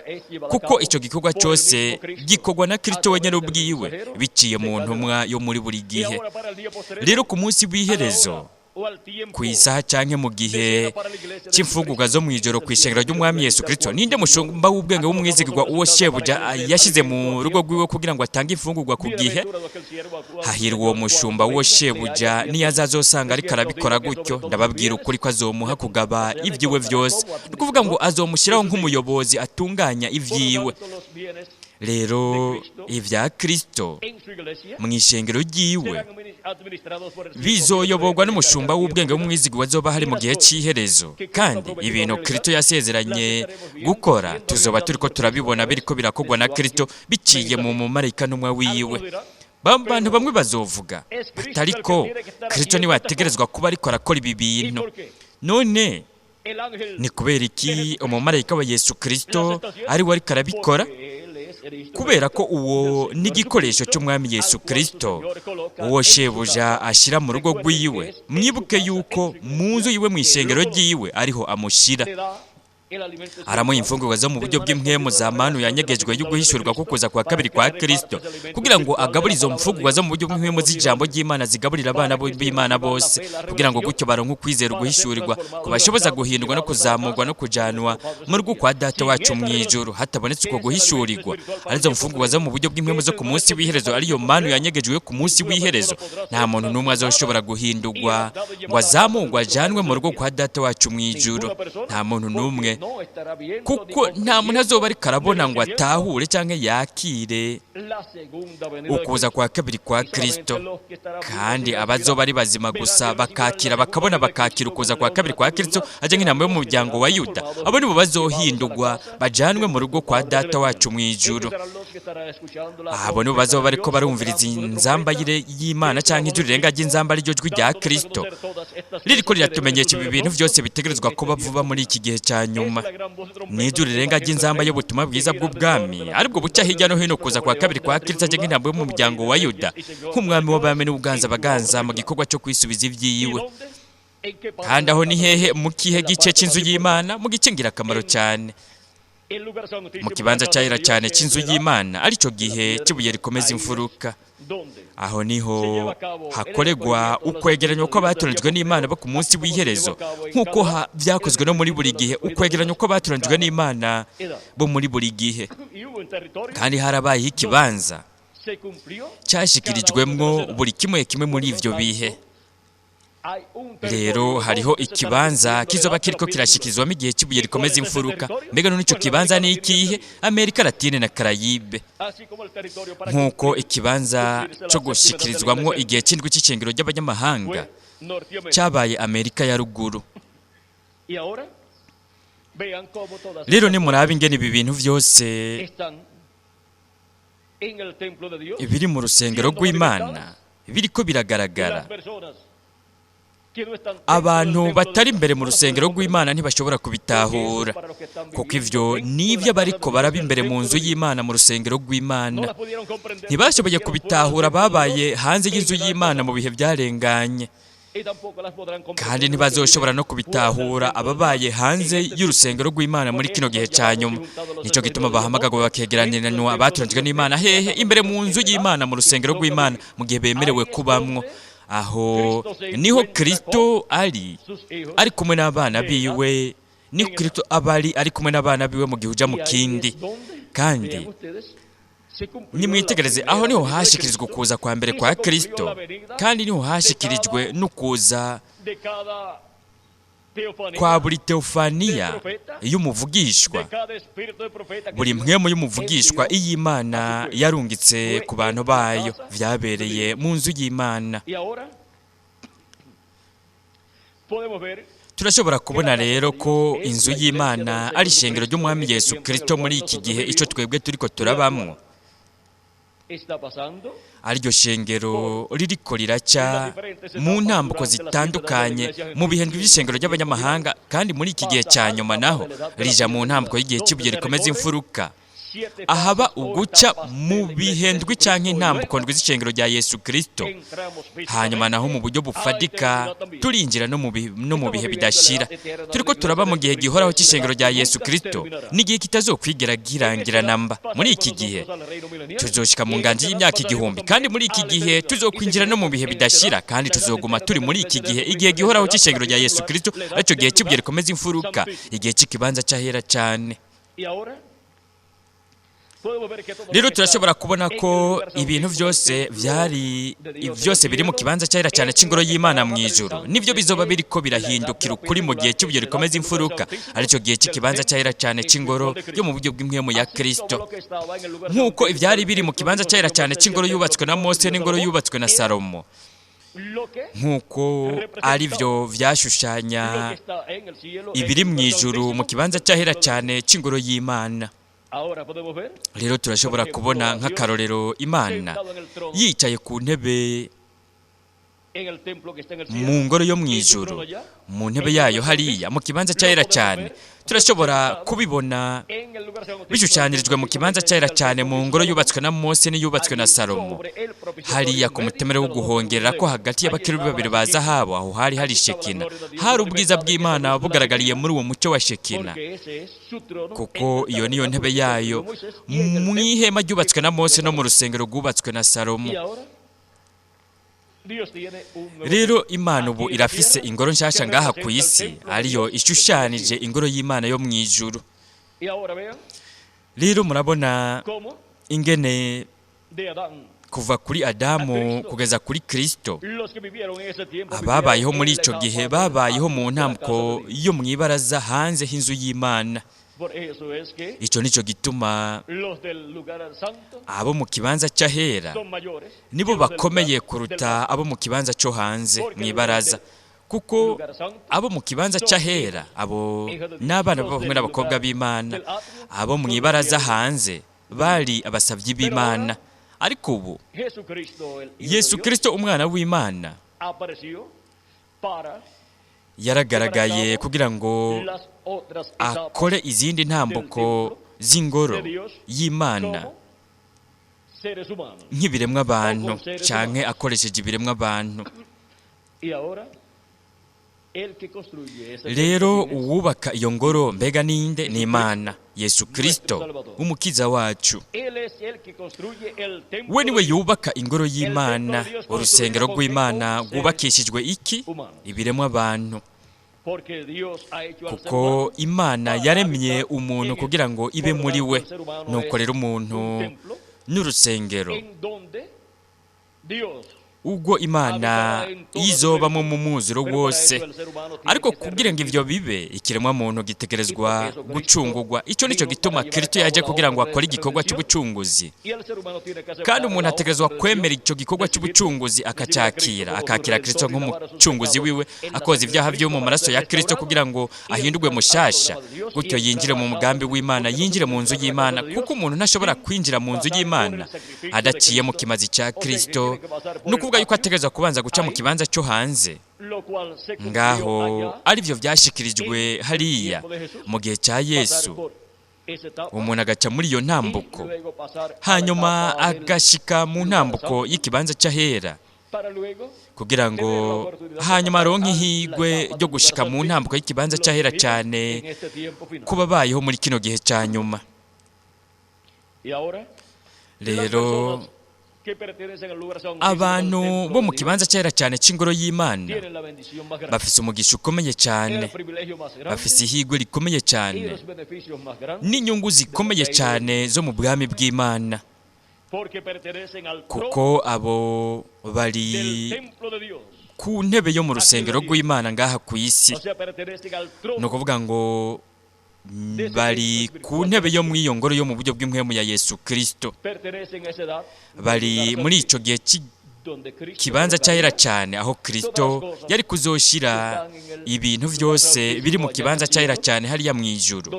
kuko icyo gikorwa cyose gikorwa na Kristo wenyine ubwiwe biciye mu ntumwa yo muri buri gihe. Rero ku munsi w'iherezo, ku isaha cyangwa mu gihe cy'imfungurwa zo mu ijoro ku ishengero ry'Umwami Yesu Kristo, ninde mushumba w'ubwenge w'umwizigirwa uwo shebuja yashyize mu rugo rwiwe kugira ngo atange imfungurwa ku gihe? Hahirwa uwo mushumba w'uwo shebuja niyo azazosanga ariko arabikora gutyo. Ndababwira ukuri ko azomuha kugaba ibyiwe byose, ni ukuvuga ngo azomushyiraho nk'umuyobozi atunganya ibyiwe. Rero ibya Kristo mu ishengero ryiwe bizoyoborwa n'umushumba w'ubwenge w'umwizigirwa azoba hari mu gihe cy'iherezo. Kandi ibintu Kristo yasezeranye gukora tuzoba turiko turabibona biriko birakorwa na Kristo biciye mu mumarayika ntumwa wiwe. Bantu bamwe bazovuga batariko Kristo niwe ategerezwa kuba ariko arakora ibi bintu. None ni kubera iki umumarayika wa Yesu Kristo ari we ariko arabikora? Kubera ko uwo n'igikoresho cy'Umwami Yesu Kristo, uwo shebuja ashyira mu rugo rw'iwe. Mwibuke yuko mu nzu yiwe, mu ishengero ryiwe, ariho amushyira, aramuha imfungurwa zo mu buryo bw'impwemu za manu yanyegejwe yo guhishurwa ko kuza kwa kabiri kwa Kristo, kugira ngo agabure izo mfungurwa zo mu buryo bw'impwemu z'ijambo ry'Imana, zigaburira abana b'Imana bose, kugira ngo gutyo baronke ukwizera uguhishurirwa kubashoboza guhindurwa no kuzamurwa no kujanwa mu rugo kwa Data wacu mu ijuru. Hatabonetse uko guhishurirwa, arizo mfungurwa zo mu buryo bw'impwemu zo ku munsi w'iherezo, ariyo manu yanyegejwe yo ku munsi w'iherezo, nta muntu n'umwe azoshobora guhindurwa ngo azamurwe ajanwe mu rugo kwa Data wacu mu ijuru. Nta muntu n'umwe, kuko nta muntu azoba ariko arabona ngo atahure cyangwa yakire ukuza kwa kabiri kwa Kristo. Kandi abazoba ari bazima gusa bakakira, bakabona, bakakira ukuza kwa kabiri kwa Kristo ajya nk'intama yo mu muryango wa Yuda, abo nibo bazohindurwa bajanwe mu rugo kwa Data wacu mu ijuru. Abo nibo bazoba bariko barumviriza inzamba y'Imana cyangwa ijwi rirenga ry'inzamba, ariryo jwi rya Kristo ririko riratumenyesha ibi bintu byose bitegerezwa kuba vuba muri iki gihe cya nyuma. N'ijwi rirenga ry'inzamba y'ubutumwa bwiza bw'ubwami, aribwo buca hirya no hino kuza kwa kabiri kwa Kristo ajya nk'intama yo mu muryango wa Yuda, nk'umwami w'abami n'ubuganza baganza mu gikorwa cyo kwisubiza ibyiwe. Kandi aho ni hehe? Mu kihe gice cy'inzu y'Imana? Mu gice ngirakamaro cyane, mu kibanza cyahera cyane cy'inzu y'Imana, aricyo gihe cy'ibuye rikomeza imfuruka. Aho niho hakorerwa ukwegeranya kw'abatoranijwe n'Imana bo ku munsi w'iherezo, nk'uko byakozwe no muri buri gihe, ukwegeranya kw'abatoranijwe n'Imana bo muri buri gihe. Kandi harabayeho ikibanza cyashyikirijwemwo buri kimwe kimwe muri ibyo bihe. Rero hariho ikibanza kizoba kiriko kirashikirizwamo igihe cy'ibuye rikomeza imfuruka. Mbega none ico kibanza ni ikihe? Amerika Latine na Karayibe. Nk'uko ikibanza cyo gushikirizwamwo igihe cy'indwi cy'icengero ry'abanyamahanga cyabaye Amerika ya Ruguru. Rero nimurabe ingene ibi bintu byose biri mu rusengero rw'Imana biriko biragaragara. Abantu batari imbere mu rusengero rw'Imana ntibashobora kubitahura, kuko ivyo nibyo bariko baraba imbere mu nzu y'Imana, mu rusengero rw'Imana. Ntibashoboye kubitahura babaye hanze y'inzu y'Imana mu bihe byarenganye, kandi ntibazoshobora no kubitahura ababaye hanze y'urusengero rw'Imana muri kino gihe cya nyuma. Nicyo gituma bahamagarwa bakegeraniranywa abatoranijwe n'Imana. Hehe? Imbere mu nzu y'Imana, mu rusengero rw'Imana, mu gihe bemerewe kubamwo. Aho niho Kristo ari kumwe n'abana biwe. Niho Kristo aba ari kumwe n'abana biwe mu gihe uja mu kindi. Kandi nimwitegereze, aho niho hashikirizwa ukuza kwa mbere kwa Kristo, kandi niho hashikirijwe n'ukuza kwa buri teofaniya y'umuvugishwa, buri mpwemu y'umuvugishwa iy'Imana yarungitse ku bantu bayo. Vyabereye mu nzu y'Imana. Turashobora kubona rero ko inzu y'Imana ari ishengero ry'Umwami Yesu Kristo muri iki gihe ico twebwe turiko turabamwo, ariryo shengero ririko riraca mu ntambuko zitandukanye mu bihe ndwi vy'ishengero ry'abanyamahanga, kandi muri iki gihe ca nyuma naho rija mu ntambuko y'igihe c'ibuye rikomeza imfuruka, ahaba uguca mu bihe ndwi canke intambuko ndwi z'ishengero rya Yesu Kristo. Hanyuma naho mu buryo bufatika turinjira no mu bihe bidashira. Turiko turaba mu gihe gihoraho cy'ishengero rya Yesu Kristo, n'igihe kitazokwigera girangira namba. Muri iki gihe tuzoshika mu nganji y'imyaka 1000, kandi muri iki gihe tuzokwinjira no mu bihe bidashira, kandi tuzoguma turi muri iki gihe, igihe gihoraho cy'ishengero rya Yesu Kristo, aricyo gihe cy'ibuye rikomeza imfuruka, igihe cy'ikibanza cy'ahera cyane. Rero turashobora kubona ko ibintu byose byari byose biri mu kibanza cy'ahera cyane cy'ingoro y'Imana mu ijuru nibyo bizoba biriko birahindukira ukuri mu gihe cy'ibuye rikomeza imfuruka, aricyo gihe cy'ikibanza cy'ahera cyane cy'ingoro yo mu buryo bw'impwemu ya Kristo. Nk'uko ibyari biri mu kibanza cy'ahera cyane cy'ingoro yubatswe na Mose n'ingoro yubatswe na Salomo, nk'uko ari byo byashushanya ibiri mu ijuru mu kibanza cy'ahera cyane cy'ingoro y'Imana. Rero turashobora kubona nk'akarorero Imana yicaye ku ntebe mu ngoro yo mu ijuru, mu ntebe yayo hariya mu kibanza cy'ahera cyane. Turashobora kubibona bishushanyirijwe mu kibanza cy'ahera cyane mu ngoro yubatswe na Mose n'iyubatswe na Salomo, hariya ku mutemere wo guhongerera ko hagati y'abakerubi babiri ba zahabu. Aho hari hari Shekina, hari ubwiza bw'Imana bugaragariye muri uwo mucyo wa Shekina, kuko iyo niyo ntebe yayo mu ihema ryubatswe na Mose no mu rusengero rwubatswe na Salomo. Rero Imana ubu irafise ingoro nshasha ngaha ku isi, ariyo ishushanije ingoro y'Imana yo mu ijuru. Rero murabona ingene kuva kuri Adamu kugeza kuri Kristo, ababayeho muri ico gihe babayeho mu ntambuko yo mu ibaraza hanze h'inzu y'Imana. Ico nico gituma abo mu kibanza cy'ahera nibo bakomeye kuruta abo mu kibanza cyo hanze mu ibaraza, kuko abo mu kibanza cy'ahera abo n'abana b'abahungu n'abakobwa b'Imana, abo mu ibaraza hanze bari abasabyi b'Imana. Ariko ubu Yesu Kristo umwana w'Imana yaragaragaye kugira ngo akore izindi ntambuko z'ingoro y'Imana nk'ibiremwa abantu, canke akoresheje ibiremwa abantu. Rero uwubaka iyo ngoro mbega ninde? Ni Imana, Yesu Kristo umukiza wacu. We niwe yubaka ingoro y'Imana. Urusengero rw'Imana rwubakishijwe iki? Ibiremwa abantu, kuko Imana yaremye umuntu kugira ngo ibe muri we. Nuko rero umuntu n'urusengero ubwo Imana izobamo mu mwuzuro wose. Ariko kugira ngo ivyo bibe, ikiremwa muntu gitegerezwa gucungurwa. Ico nico gituma Kristo yaje kugira ngo akore igikorwa cy'ubucunguzi, kandi umuntu ategerezwa kwemera ico gikorwa cy'ubucunguzi, akacakira, akakira Kristo nk'umucunguzi wiwe, akoza ibyaha vyo mu maraso ya Kristo kugira ngo ahindurwe mushasha, gutyo yinjire mu mugambi w'Imana, yinjire mu nzu y'Imana, kuko umuntu ntashobora kwinjira mu nzu y'Imana adaciye mu kimazi cya Kristo. Ni ukuvuga yuko ategerezwa kubanza guca mu kibanza cyo hanze ngaho, aribyo byashikirijwe hariya mu gihe cya Yesu. Umuntu agaca muri iyo ntambuko, hanyuma agashika mu ntambuko y'ikibanza cy'ahera, kugira ngo hanyuma aronke ihigwe ryo gushika mu ntambuko y'ikibanza cy'ahera cyane kuba bayeho muri kino gihe cya nyuma. Rero abantu bo mu kibanza cy'ahera cyane cy'ingoro y'Imana bafise umugisha ukomeye cyane, bafise ihigwe rikomeye cyane n'inyungu zikomeye cyane zo mu bwami bw'Imana, kuko abo bari ku ntebe yo mu rusengero rw'Imana ngaha ku isi. Ni ukuvuga ngo bari ku ntebe yo muri iyo ngoro yo mu buryo bw'impwemu ya Yesu Kristo, bari muri ico gihe Kibanza cyahera cyane aho Kristo yari kuzoshira ibintu byose biri mu kibanza cyahera cyane hariya mu ijuru,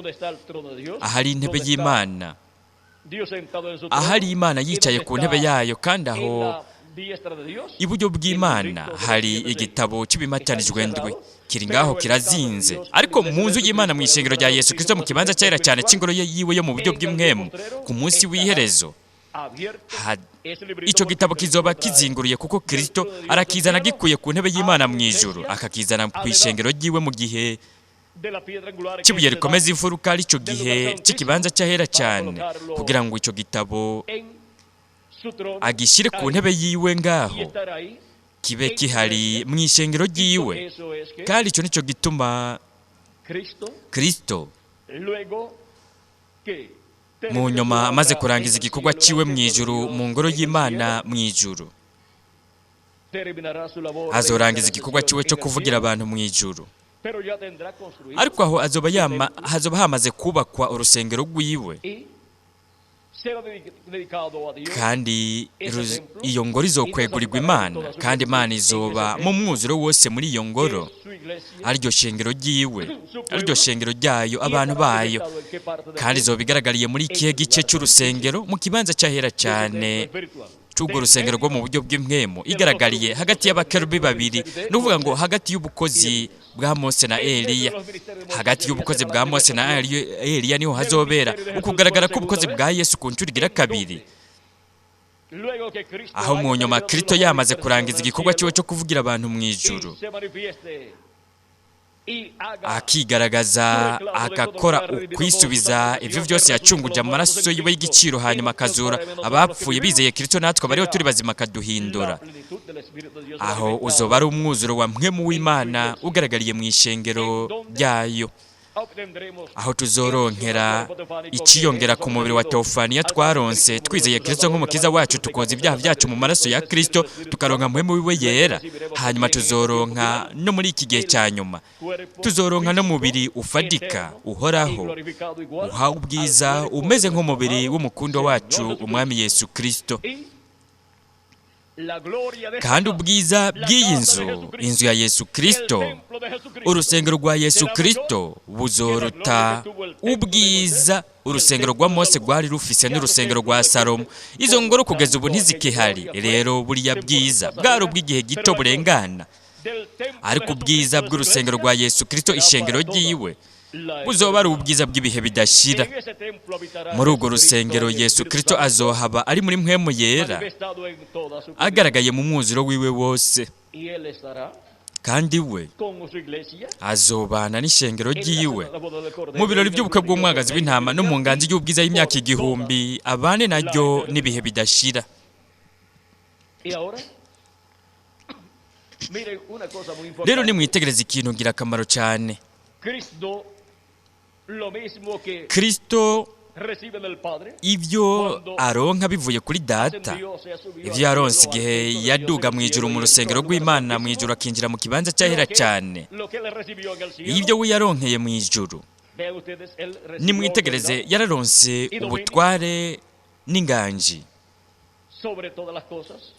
ahari intebe y'Imana, ahari Imana yicaye ku ntebe yayo, kandi aho iburyo bw'Imana hari igitabo cy'ibimatanijwe ndwi kiri ngaho kirazinze. Ariko mu nzu y'Imana, mu ishengero rya Yesu Kristo, mu kibanza cyahera cyane cy'ingoro yiwe yo mu buryo bw'impwemu, ku munsi w'iherezo icyo gitabo kizoba kizinguruye, kuko Kristo arakizana gikuye ku ntebe y'Imana mu ijuru, akakizana ku ishengero ryiwe mu gihe cy'ibuye rikomeza imfuruka, ari cyo gihe cy'ikibanza cyahera cyane, kugira ngo icyo gitabo agishyire ku ntebe yiwe ngaho, kibe kihari mu ishengero ryiwe. Kandi icyo nicyo gituma Kristo mu nyuma amaze kurangiza igikorwa cyiwe mu ijuru, mu ngoro y'Imana mu ijuru, azorangiza igikorwa cyiwe cyo kuvugira abantu mu ijuru. Ariko aho hazoba hamaze kubakwa urusengero rwiwe, kandi iyo ngoro izokwegurirwa Imana, kandi Imana izoba mu mwuzuro wose muri iyo ngoro, ariryo shengero ryiwe, ariryo shengero ryayo, abantu bayo. Kandi izoba igaragariye muri ikihe gice cy'urusengero? Mu kibanza cyahera cyane cy'urwo rusengero rwo mu buryo bw'impwemu, igaragariye hagati y'abakerubi babiri, ni ukuvuga ngo hagati y'ubukozi bwa Mose na Eliya. Hagati y'ubukozi bwa Mose na Eliya niho hazobera ukugaragara k'ubukozi bwa Yesu ku nshuro igira kabiri, aho mu nyuma Kristo yamaze kurangiza igikorwa cyiwe cyo kuvugira abantu mu ijuru, akigaragaza, agakora ukwisubiza ibyo byose yacunguje amaraso yiwe y'igiciro, hanyuma akazura abapfuye bizeye Kristo, natwe abariho turi bazima akaduhindura. Aho uzoba ari umwuzuro wa mpwemu w'Imana ugaragariye mu ishengero ryayo, aho tuzoronkera ikiyongera ku mubiri wa teofaniya twaronse twizeye Kristo nk'umukiza wacu, tukoza ibyaha byacu mu maraso ya Kristo, tukaronka mpwemu wiwe yera. Hanyuma tuzoronka no muri iki gihe cya nyuma, tuzoronka n'umubiri ufadika uhoraho, uhawe ubwiza, umeze nk'umubiri w'umukundo wacu umwami Yesu Kristo. Kandi ubwiza bw'iyi nzu, inzu ya Yesu Kristo, urusengero rwa Yesu Kristo, buzoruta ubwiza urusengero rwa Mose rwari rufise n'urusengero rwa Salomo. Izo ngoro kugeza ubu ntizikihari. Rero buriya bwiza bwari ubw'igihe gito burengana, ariko ubwiza bw'urusengero rwa Yesu Kristo, ishengero ryiwe, buzoba ari ubwiza bw'ibihe bidashira. Muri urwo rusengero Yesu Kristo azohaba ari muri mpwemu yera, agaragaye mu mwuzuro wiwe wose, kandi we azobana n'ishengero ryiwe mu birori by'ubukwe bw'umwagazi w'intama no mu nganji y'ubwiza y'imyaka 1000, abane naryo n'ibihe bidashira. Rero nimwitegereze ikintu ngirakamaro cyane. Kristo ibyo aronka bivuye kuri Data, ibyo yaronse igihe yaduga mu ijuru mu rusengero rw'Imana mu ijuru, akinjira mu kibanza cyahera cyane, ibyo we yaronkeye mu ijuru, nimwitegereze, yararonse ubutware n'inganji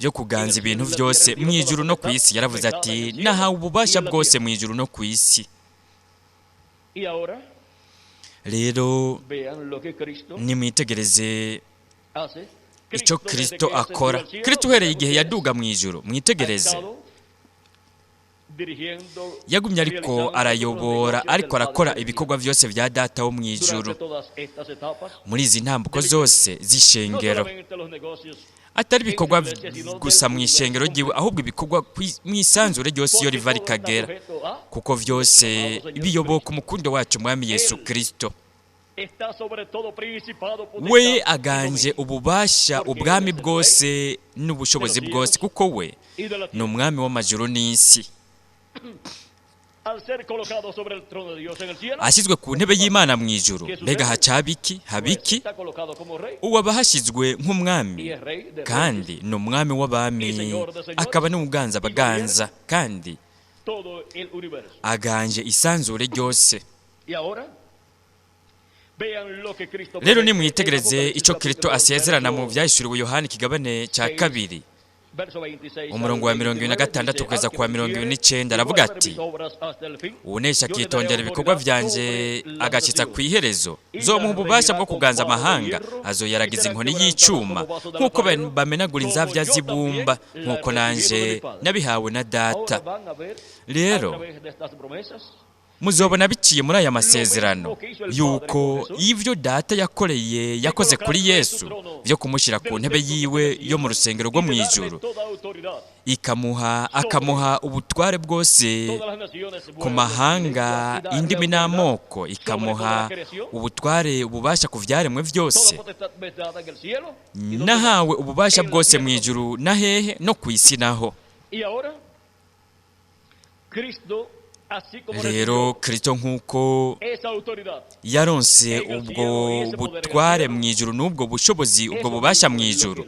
yo kuganza ibintu byose mu ijuru no ku isi. Yaravuze ati nahawe ububasha bwose mu ijuru no ku isi. Rero nimwitegereze icyo Kristo akora. Kristo uhereye igihe yaduga mu ijuru, mwitegereze, yagumye ariko arayobora, ariko arakora ibikorwa byose bya Data wo mu ijuru muri izi ntambuko zose z'ishengero, atari ibikorwa gusa mu ishengero ryiwe, ahubwo ibikorwa mu isanzure ryose iyo riva rikagera, kuko byose biyoboka umukundo wacu umwami Yesu Kristo. We aganje ububasha, ubwami bwose n'ubushobozi bwose, kuko we ni umwami w'amajuru n'isi. Ashyizwe ku ntebe y'Imana mu ijuru, mbega hacabiki habiki? Uwo aba hashyizwe nk'umwami, kandi ni umwami w'abami, akaba n'uganza abaganza, kandi aganje isanzure ryose. Rero nimwitegereze icyo Kristo asezerana mu byahishuriwe Yohani ikigabane cya 2. Umurongo wa 26 kugeza ku wa 29 aravuga ati: "Uwunesha akitondera ibikorwa vyanje agashitsa ku iherezo, nzomuha ububasha bwo kuganza amahanga, azoyaragiza inkoni y'icuma nk'uko bamenagura inzavya z'ibumba, nk'uko nanje nabihawe na Data." Rero muzobona biciye muri aya masezerano yuko ivyo Data yakoreye, yakoze kuri Yesu byo kumushyira ku ntebe yiwe yo mu rusengero rwo mu ijuru, ikamuha, akamuha ubutware bwose ku mahanga, indimi n'amoko, ikamuha ubutware, ububasha ku vyaremwe byose. Nahawe ububasha bwose mu ijuru na hehe? No ku isi naho. Rero Kristo, nk'uko yaronse ubwo butware mu ijuru n'ubwo bushobozi, ubwo bubasha mu ijuru,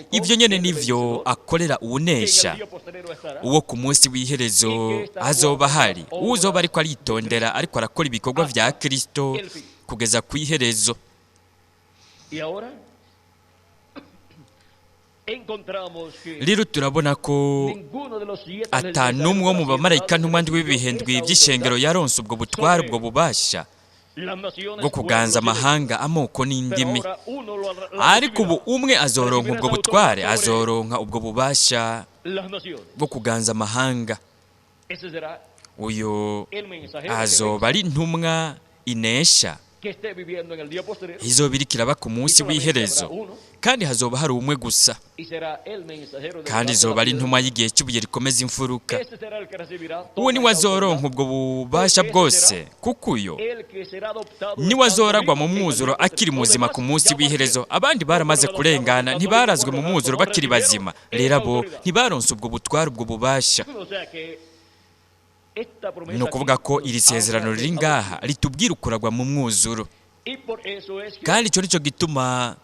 ibyo nyene nivyo akorera uwunesha, uwo ku munsi w'iherezo azoba ahari, uzoba ariko aritondera, ariko arakora ibikorwa vya Kristo kugeza ku iherezo. Rero turabona ko ata n'umwe wo mu bamarayika ntumwa ndwi w'ibihe by'ishengero yaronse ubwo butware, ubwo bubasha bwo kuganza amahanga, amoko n'indimi. Ariko ubu umwe azoronka ubwo butware, azoronka ubwo bubasha bwo kuganza amahanga. Uyu azoba ari intumwa inesha izoba iriko iraba ku munsi w'iherezo, kandi hazoba hari umwe gusa, kandi izoba ari intumwa y'igihe cy'ubuye rikomeza imfuruka. Uwo niwe azoronka ubwo bubasha bwose, kuko uyo niwe azoragwa mu mwuzuro akiri muzima ku munsi w'iherezo. Abandi baramaze kurengana, ntibarazwe mu mwuzuro bakiri bazima. Rero abo ntibaronse ubwo butware, ubwo bubasha. Ni ukuvuga ko iri sezerano riri ngaha ritubwira ukuragwa mu mwuzuro, kandi icyo nicyo gituma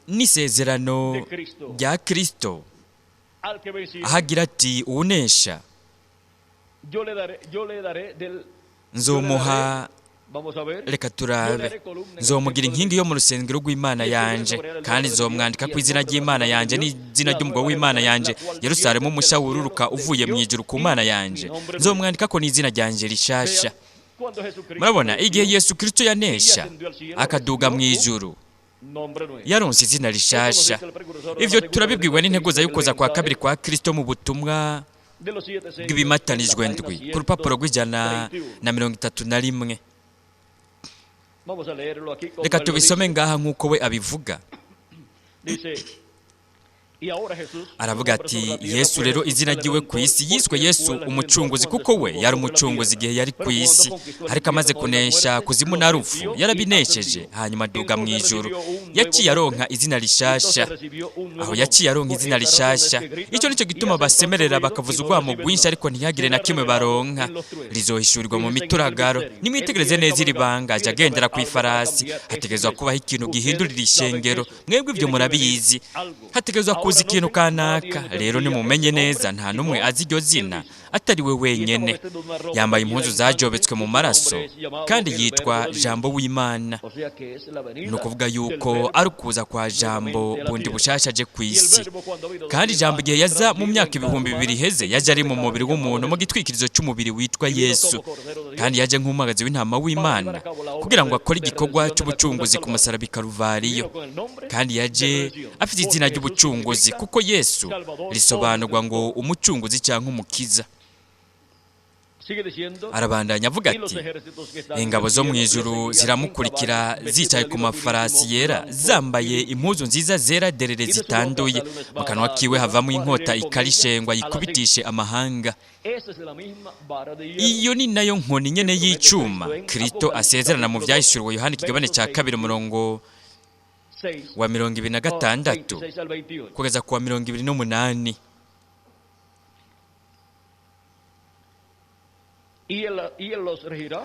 n'isezerano rya Kristo aho agira ati: "Uwunesha nzomuha", reka turabe, "nzomugira inkingi yo mu rusengero rw'Imana yanje, kandi nzomwandika ku izina ry'Imana yanje n'izina ry'umugabo w'Imana yanje, Yerusalemu mushya wururuka uvuye mu ijuru ku Mana yanje, nzomwandika ko n'izina ryanje rishasha." Murabona, igihe Yesu Kristo yanesha akaduga mu ijuru, yaronse izina rishasha. Ivyo turabibwiwe n'integuza y'ukuza kwa kabiri kwa Kristo mu butumwa bw'ibimatanijwe ndwi ku rupapuro rw'131. Reka tubisome ngaha nk'uko we abivuga. Aravuga ati: "Yesu rero, izina ryiwe ku isi yiswe Yesu Umucunguzi, kuko we yari umucunguzi igihe yari ku isi. Ariko amaze kunesha kuzimu na rupfu, yarabinesheje, hanyuma aduga mu ijuru, yaciye aronka izina rishasha." Aho yaciye aronka izina rishasha. Icyo nicyo gituma basemerera, bakavuza urwamo rwinshi, ariko ntihagire na kimwe baronka. Rizohishurirwa mu mituragaro. Nimwitegereze neza iri banga. Aje agendera ku ifarasi. Hategerezwa kubaho ikintu gihindurira ishengero. Mwebwe ibyo murabizi. Hategerezwa kuza ikintu kanaka. Rero nimumenye neza, nta n'umwe azi iryo zina atari we wenyene. Yambaye impuzu zajobetswe mu maraso, kandi yitwa Jambo w'Imana. Ni ukuvuga yuko ari ukuza kwa Jambo bundi bushasha aje ku isi. Kandi Jambo igihe yaza mu myaka 2000 iheze, yaje ari mu mubiri w'umuntu, mu gitwikirizo cy'umubiri witwa Yesu, kandi yaje nk'umwagazi w'intama w'Imana kugira ngo akore igikorwa cy'ubucunguzi ku musaraba i Karuvariyo. Kandi yaje afite izina ry'ubucunguzi, kuko Yesu risobanurwa ngo umucunguzi cyangwa umukiza. Arabandanya avuga ati: "Ingabo zo mu ijuru ziramukurikira zicaye ku mafarasi yera, zambaye impuzu nziza zera derere zitanduye. Mu kanwa kiwe havamo inkota ikarishengwa, yikubitishe amahanga." Iyo ni nayo nkoni nyene y'icuma Kristo asezerana mu Vyahishuriwe Yohana ikigabane cya 2, umurongo wa 26 kugeza ku wa 28. Y él los regirá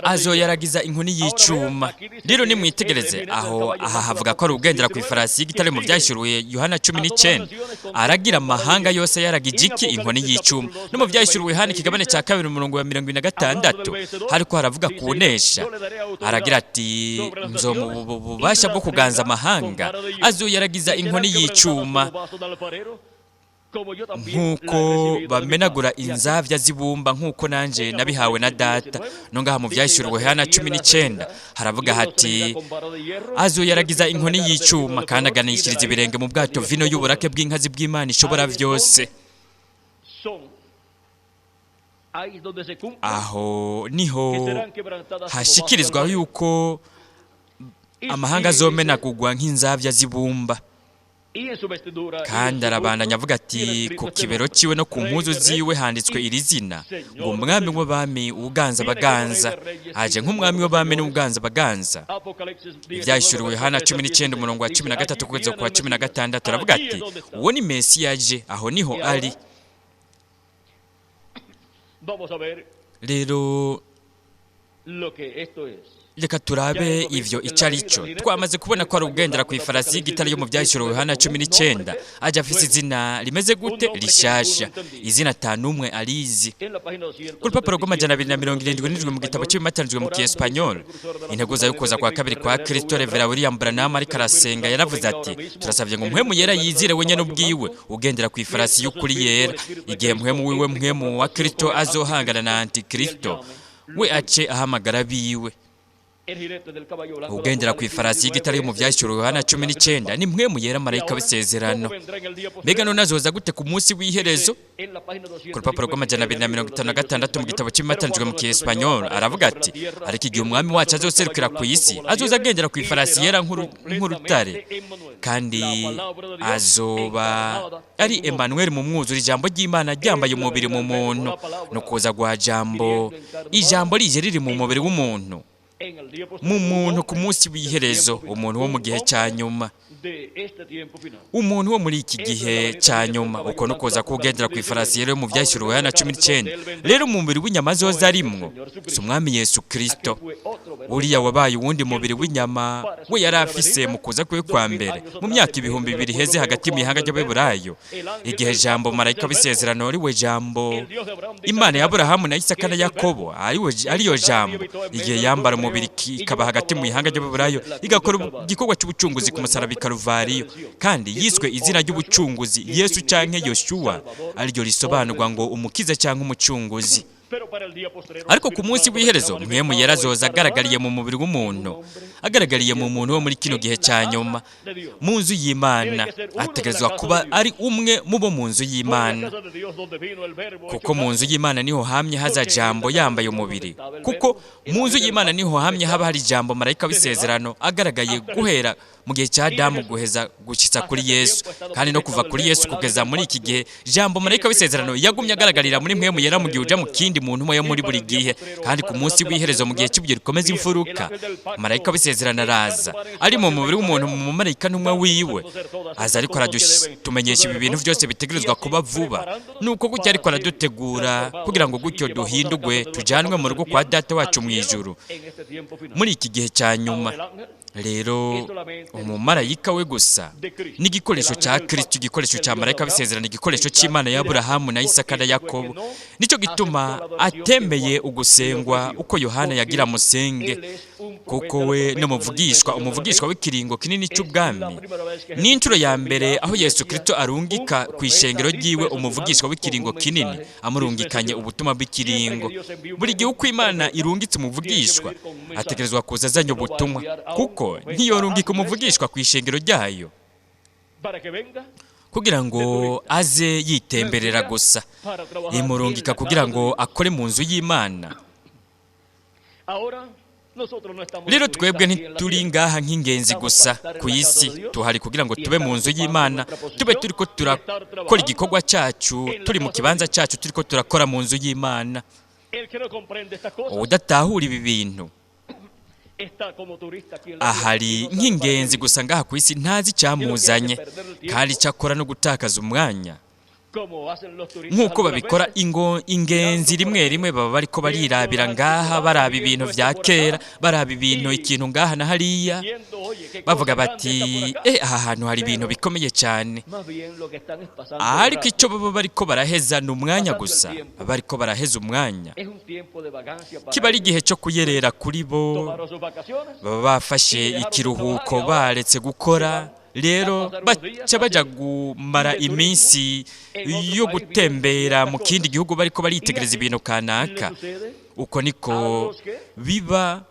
Azoyaragiza inkoni y'icuma. Rero nimwitegereze aho, aha havuga ko ari ugendera ku ifarasi y'igitare mu Byahishuriwe Yohana 19, aragira amahanga yose yaragije iki? Inkoni y'icuma. No mu Byahishuriwe Yohana ikigabane cya 2, umurongo wa 76, hariko haravuga kunesha, aragira ati: "Nzomuha ububasha bwo kuganza amahanga, azoyaragiza inkoni y'icuma nk'uko bamenagura inzabya z'ibumba, nk'uko nanjye nabihawe na Data." No ngaha mu Byahishuriwe Yohana 19 haravuga hati: "Azoyaragiza inkoni y'icuma, kandi aganishiriza ibirenge mu bwato vino y'uburake bw'inkazi bw'Imana ishobora byose." Son ahí donde se cumple Aho niho que serán quebrantadas como hashikirizwa vaso de yuko amahanga azomenagurwa nk'inzabya z'ibumba. Kandi arabandanya avuga ati: "Ku kibero ciwe no ku mpuzu ziwe handitswe iri zina ngo: Umwami w'abami, uganza abaganza." Aje nk'umwami w'abami n'uganza abaganza. Ibyahishuriwe Yohana 19, umurongo wa 13 kugeza ku wa 16, aravuga ati: "Uwo ni Mesiya aje, aho niho ari." Vamos a ver Rero lo que esto es. reka turabe ivyo icyo ari cyo. Twamaze kubona ko ari ugendera ku ifarasi y'igitare yo mu Byahishuriwe Yohana 19, aje afise izina rimeze gute? Rishasha, izina atanumwe arizi. En la página Ku rupapuro rw'277 mu gitabo cy'ibimatanijwe mu Kiespanyol, integuza yo kuza kwa kabiri kwa Kristo, Revera William Branham ariko arasenga yaravuze ati: "Turasabye ngo Mpwemu Yera yizire wenyene ubwiwe, ugendera ku ifarasi y'ukuri yera, igihe Mpwemu wiwe, Mpwemu wa Kristo, azohangana na Antikristo, we ace ahamagara biwe." Ugendera ku ifarasi y'igitare yo mu Byahishuriwe Yohana 19 ni Mpwemu Yera, marayika w'isezerano. Mbega none azoza gute ku munsi w'iherezo? Ku rupapuro rw'256 mu gitabo cy'ibimatanijwe mu Kiespanyol, aravuga ati: "Ariko igihe umwami wacu azoserukira ku isi, azoza agendera ku ifarasi yera nk'urutare, kandi azoba ari Emmanuel mu mwuzuro, ijambo ry'Imana ryambaye umubiri mu muntu." No kuza gwa Jambo, ijambo rije riri mu mubiri w'umuntu, mu muntu ku munsi w'iherezo, umuntu wo mu gihe cya nyuma, umuntu wo muri iki gihe cya nyuma. Uko no kuza kugendera ku ifarasi rero mu Byahishuriwe Yohana 19. Rero umubiri w'inyama zoza arimwo si umwami Yesu Kristo. Uriya wabaye uwundi mubiri w'inyama we yari afise mu kuza kwe kwa mbere mu myaka 2000 iheze hagati mu ihanga ry'Abeburayo, igihe Jambo, marayika w'isezerano, riwe Jambo, Imana ya Aburahamu na Isaka na Yakobo, ariwe ariyo Jambo, igihe yambara umubiri ikaba hagati mu ihanga ry'Abeburayo, igakora igikorwa cy'ubucunguzi ku musaraba i Karuvariyo, kandi yiswe izina ry'ubucunguzi Yesu canke Yoshuwa, ariryo risobanurwa ngo umukiza cyangwa umucunguzi. Ariko ku munsi w'iherezo Mpwemu Yera azoza agaragariye mu mubiri w'umuntu, agaragariye mu muntu wo muri kino gihe cya nyuma mu nzu y'Imana. Ategerezwa kuba ari umwe mu bo mu nzu y'Imana, kuko mu nzu y'Imana niho hamye haza Jambo yambaye umubiri, kuko mu nzu y'Imana niho hamye haba hari Jambo, marayika w'isezerano, agaragaye guhera mu gihe cya Adamu guheza gushyitsa kuri Yesu, kandi no kuva kuri Yesu kugeza muri iki gihe Jambo, marayika w'isezerano, yagumye agaragarira muri Mpwemu Yera mu gihe uja mu kindi muntu umwe yo muri buri gihe. Kandi ku munsi w'iherezo, mu gihe cy'ibuye rikomeza imfuruka, marayika w'isezerano araza ari mu mubiri w'umuntu, mu mumarayika ntumwa wiwe, aza ariko aradutumenyesha ibi bintu byose bitegerezwa kuba vuba. Nuko gutyo ariko aradutegura kugira ngo gutyo duhindurwe tujanwe mu rugo kwa Data wacu mu ijuru muri iki gihe cya nyuma. Rero umumarayika we gusa n'igikoresho cya Kristo, igikoresho cya marayika w'isezerano, igikoresho cy'Imana ya Aburahamu na Isaka na Yakobo. Nicyo gituma atemeye ugusengwa uko Yohana yagira musenge, kuko we n'umuvugishwa, umuvugishwa w'ikiringo kinini cy'ubwami. Ni inshuro ya mbere aho Yesu Kristo arungika ku ishengero ryiwe umuvugishwa w'ikiringo kinini, amurungikanye ubutumwa bw'ikiringo. Buri gihe uko Imana irungitse umuvugishwa, ategerezwa kuza azanye ubutumwa, kuko ntiyorungika umuvugishwa ku ishengero ryayo kugira ngo aze yitemberera gusa. Imurungika kugira ngo akore mu nzu y'Imana. Rero twebwe ntituri ngaha nk'ingenzi gusa ku isi, tuhari kugira ngo tube mu nzu y'Imana, tube turiko turakora igikorwa cyacu, turi mu kibanza cyacu, turiko turakora mu nzu y'Imana. Udatahura ibi bintu ahari nk'ingenzi gusa ngaha ku isi, ntazi icyamuzanye, kandi icyakora no gutakaza umwanya. Nk'uko babikora ingenzi rimwe rimwe, baba bariko barirabira ngaha, baraba ibintu vya kera, baraba ibintu ikintu ngaha na hariya, bavuga bati: "Eh, aha hantu hari ibintu bikomeye cyane." Ariko icyo baba bariko baraheza ni umwanya gusa, bariko baraheza umwanya. Kiba ari igihe cyo kuyerera kuri bo. Baba bafashe ikiruhuko, baretse gukora, rero baca bajya kumara iminsi yo gutembera mu kindi gihugu, bariko baritegereza ibintu kanaka. Uko niko biba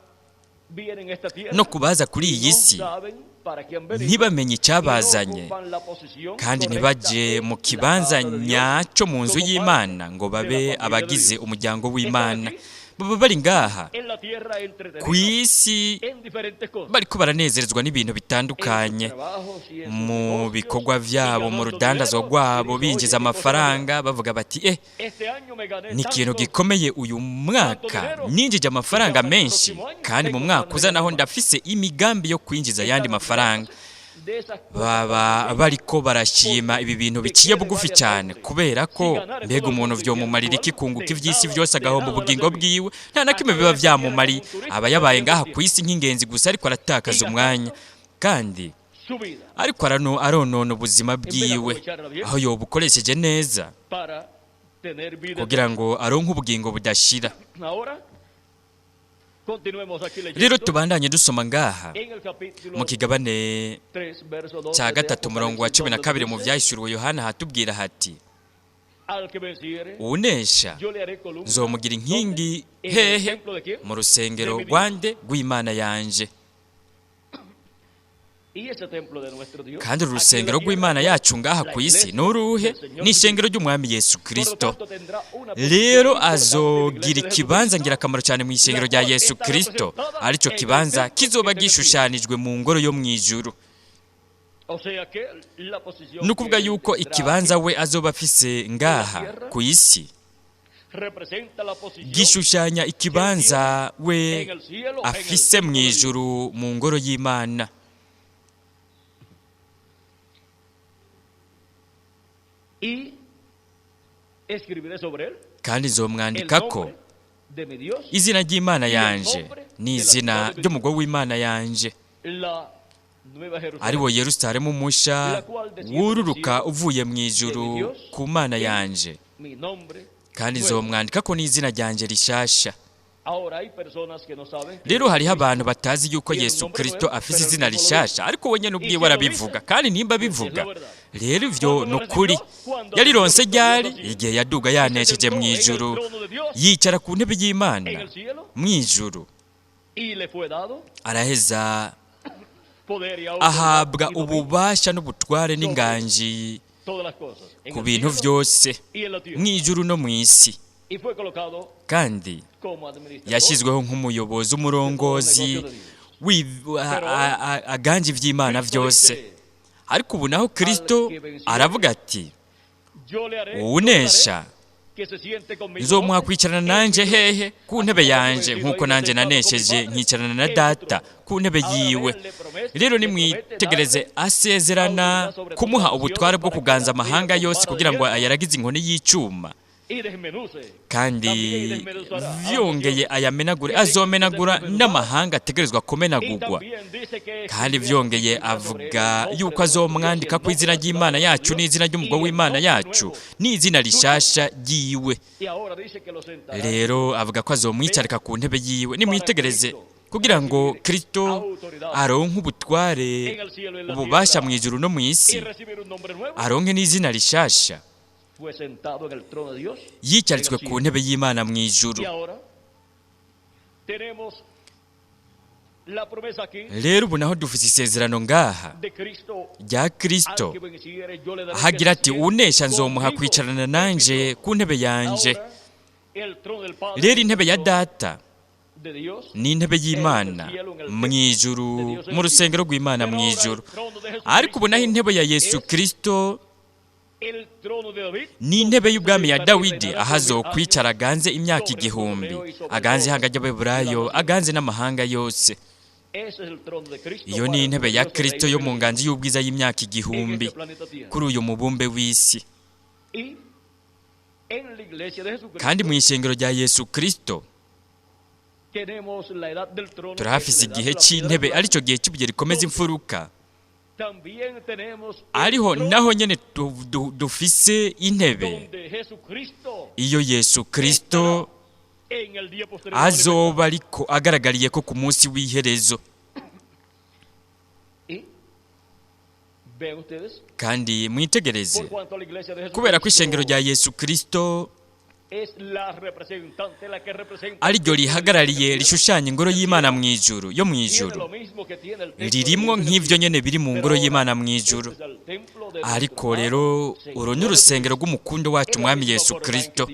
no kubaza kuri iyi si, ntibamenye icyabazanye, kandi ntibajye mu kibanza nyacyo mu nzu y'Imana ngo babe abagize umuryango w'Imana. Baba bari ngaha ku isi, bariko baranezerezwa n'ibintu bitandukanye mu bikorwa byabo, mu rudandazwa rwabo, binjiza amafaranga, bavuga bati: "Eh, ni ikintu gikomeye, uyu mwaka ninjije amafaranga menshi, kandi mu mwaka uza naho ndafise imigambi yo kwinjiza ayandi mafaranga." Baba bariko barashima ibi bintu biciye bugufi cyane, kubera ko mbega umuntu vyomumarira iki kunguka ivy'isi vyose agahomba ubugingo bwiwe? Nta na kimwe biba vyamumariye. Aba yabaye ngaha ku isi nk'ingenzi gusa, ariko aratakaza umwanya kandi ariko aronona ubuzima bwiwe, aho yobukoresheje neza kugira ngo aronke ubugingo budashira. Rero tubandanye dusoma ngaha mu kigabane cya 3, umurongo wa 12 mu Byahishuriwe Yohana, hatubwira hati: "Uwunesha nzomugira inkingi." Hehe? Mu rusengero rwande? Rw'Imana yanje. Kandi uru rusengero rw'Imana yacu ngaha ku isi ni uruhe? Ni ishengero ry'Umwami Yesu Kirisito. Rero azogira ikibanza ngirakamaro cyane mu ishengero rya Yesu Kirisito, aricyo kibanza kizoba gishushanijwe mu ngoro yo mu ijuru. Ni ukuvuga yuko ikibanza we azoba afise ngaha ku isi gishushanya ikibanza we afise mu ijuru mu ngoro y'Imana. Kandi nzomwandika ko izina ry'Imana yanje n'izina ry'umugore w'Imana yanje, ari wo Yerusalemu musha wururuka uvuye mu ijuru ku Mana yanje, kandi nzomwandika ko n'izina ryanjye rishasha. Rero hariho abantu batazi yuko Yesu Kirisito afise izina rishasha, ariko we nyene ubwiwe arabivuga. Kandi nimba abivuga, rero ivyo ni ukuri. Yarironse ryari? Igihe yaduga yanesheje mu ijuru, yicara ku ntebe y'Imana mu ijuru, araheza ahabwa ububasha n'ubutware n'inganji ku bintu vyose mu ijuru no mu isi, kandi yashyizweho nk'umuyobozi, umurongozi aganje iby'Imana byose. Ariko ubu naho Kirisito aravuga ati: "Uwunesha nzomuha kwicarana nanjye." Hehe? Ku ntebe yanje, nk'uko nanjye nanesheje nkicarana na Data ku ntebe yiwe. Rero nimwitegereze, asezerana kumuha ubutware bwo kuganza amahanga yose kugira ngo ayaragize inkoni y'icuma, kandi vyongeye ayamenagure, azomenagura n'amahanga ategerezwa kumenagurwa. Kandi vyongeye avuga yuko azomwandika ku izina ry'Imana yacu n'izina ry'umugabo w'Imana yacu n'izina rishasha ryiwe. Rero avuga ko azomwicarika ku ntebe yiwe. Nimwitegereze, kugira ngo Kristo aronke ubutware, ububasha mu ijuru no mu isi, aronke n'izina rishasha, yicaritswe ku ntebe y'Imana mu ijuru. Rero ubu naho dufite isezerano ngaha rya Kristo, ahagira ati: "Unesha nzomuha kwicarana nanje ku ntebe yanje." Rero intebe ya Data ni intebe y'Imana mu ijuru, mu rusengero rw'Imana mu ijuru. Ariko ubu naho intebe ya Yesu Kristo ni intebe y'ubwami ya Dawidi, aho azokwicara aganze imyaka 1000, aganze ihanga ry'Abaheburayo, aganze n'amahanga yose. Iyo ni intebe ya Kristo yo mu nganji y'ubwiza y'imyaka 1000 kuri uyu mubumbe w'isi. Kandi mu ishengero rya Yesu Kristo turahafise igihe cy'intebe, aricyo gihe cy'ibuye rikomeza imfuruka. Ariho naho nyene dufise intebe iyo Yesu Kristo azoba ariko agaragariye ko ku munsi w'iherezo. Kandi mwitegereze, kubera ko ishengero rya Yesu Kristo ariryo rihagarariye rishushanya ingoro y'Imana mu ijuru, yo mu ijuru, ririmwo nk'ivyo nyene biri mu ngoro y'Imana mu ijuru. Ariko rero uru ni urusengero rw'umukundo wacu Mwami Yesu Kristo.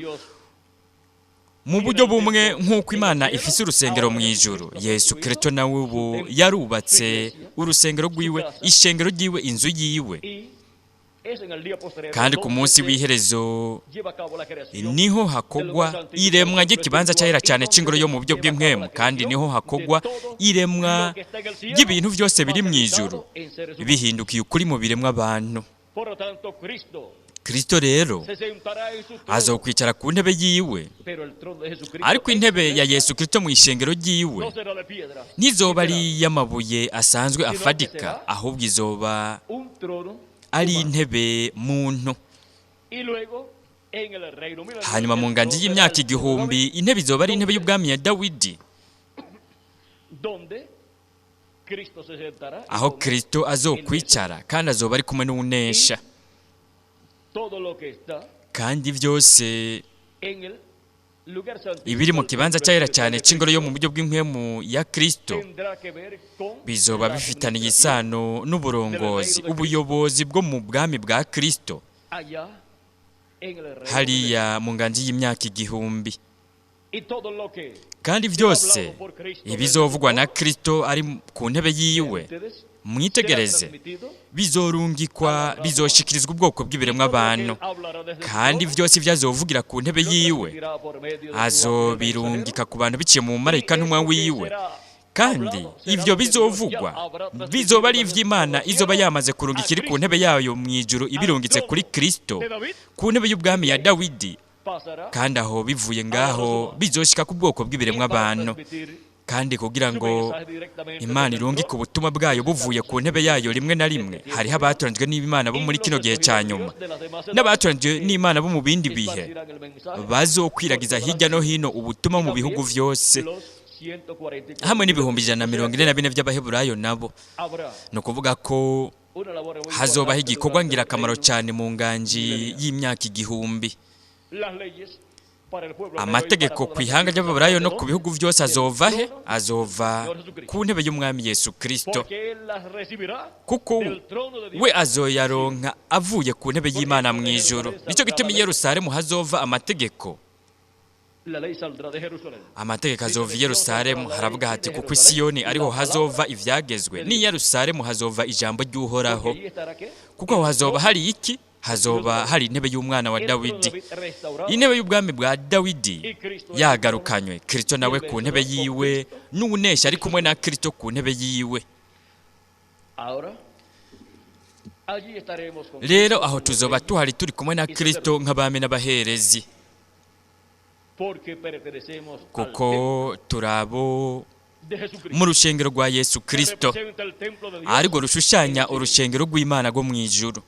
Mu buryo bumwe nk'uko Imana ifise urusengero mu ijuru, Yesu Kristo nawe ubu yarubatse urusengero rwiwe, ishengero ryiwe, inzu yiwe. Kandi ku munsi w'iherezo niho hakogwa iremwa ry'ikibanza cyahera cyane cy'ingoro yo mu buryo bw'impwemu, kandi niho hakogwa iremwa ry'ibintu byose biri mu ijuru bihindukiye ukuri mu biremwa abantu. Kristo rero azokwicara ku ntebe yiwe, ariko intebe ya Yesu Kristo mu ishengero ryiwe ntizoba ari iy'amabuye asanzwe afadika, ahubwo izoba ari intebe muntu. Hanyuma mu nganji y'imyaka 1000 intebe izoba ari intebe y'ubwami ya Dawidi, aho Kristo azokwicara kandi azoba ari kumwe n'unesha. Kandi byose ibiri mu kibanza cyahera cyane cy'ingoro yo mu buryo bw'impwemu ya Kristo bizoba bifitaniye isano n'uburongozi, ubuyobozi bwo mu bwami bwa Kristo hariya mu nganji y'imyaka 1000. Kandi byose ibizovugwa na Kristo ari ku ntebe yiwe, mwitegereze, bizorungikwa, bizoshikirizwa ubwoko bw'ibiremwa abantu. Kandi byose ibyo azovugira ku ntebe yiwe azobirungika ku bantu biciye mu marayika ntumwa wiwe. Kandi ibyo bizovugwa bizoba ari iby'Imana izoba yamaze kurungika iri ku ntebe yayo mu ijuru, ibirungitse kuri Kristo ku ntebe y'ubwami ya Dawidi. Kandi aho bivuye ngaho bizoshika ku bwoko bw'ibiremwa abantu. Kandi kugira ngo Imana irungike ubutumwa bwayo buvuye ku ntebe yayo, rimwe na rimwe hariho abatoranijwe n'Imana bo muri kino gihe cya nyuma n'abatoranijwe n'Imana bo mu bindi bihe bazokwiragiza hirya no hino ubutumwa mu bihugu vyose, hamwe n'144,000 by'Abaheburayo nabo. Ni ukuvuga ko hazobaho igikorwa ngirakamaro cyane mu nganji y'imyaka 1000. Amategeko ku ihanga ry'Abaheburayo no ku bihugu byose azova he? Azova ku ntebe y'Umwami Yesu Kristo, kuko we azoyaronka avuye ku ntebe y'Imana mu ijuru. Nicyo gituma i Yerusalemu hazova amategeko. Amategeko azova i Yerusalemu. Haravuga hati kuko i Siyoni ariho hazova ivyagezwe, n'i Yerusalemu hazova ijambo ry'Uhoraho. Kuko aho hazoba hari iki? Hazoba hari intebe y'umwana wa Dawidi, intebe y'ubwami bwa Dawidi yagarukanywe, Kristo nawe ku ntebe yiwe, n'unesha ari kumwe na Kristo ku ntebe yiwe. Rero aho tuzoba tuhari turi kumwe na Kristo nk'abami n'abaherezi, kuko turabo mu rushengero rwa Yesu Kristo, arirwo rushushanya urushengero rw'Imana rwo mu ijuru.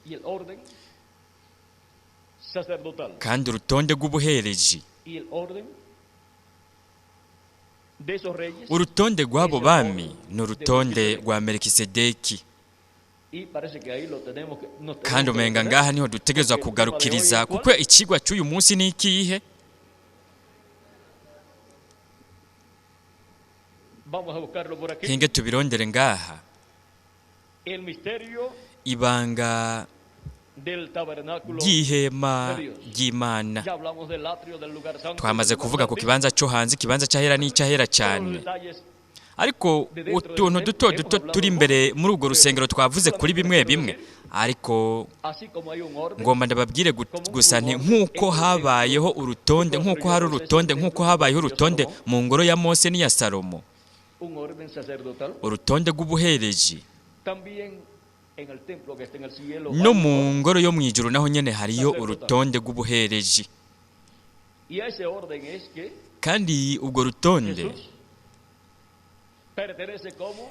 Kandi urutonde rw'ubuhereji, urutonde rw'abo bami ni urutonde rwa Melikisedeki. Kandi umenga ngaha niho dutegerezwa kugarukiriza, kuko ikigwa cy'uyu munsi ni ikihe? Hinge tubirondere ngaha. Ibanga ry'ihema ry'Imana. Twamaze kuvuga ku kibanza cyo hanze, ikibanza cy'ahera n'icyahera cyane, ariko utuntu duto duto turi imbere muri urwo rusengero twavuze kuri bimwe bimwe. Ariko ngomba ndababwire gusa nti nk'uko habayeho urutonde, nk'uko hari urutonde, nk'uko habayeho urutonde mu ngoro ya Mose n'iya Salomo, urutonde rw'ubuhereji, No mu ngoro yo mu ijuru naho nyene hariyo urutonde rw'ubuhereji. Kandi ubwo rutonde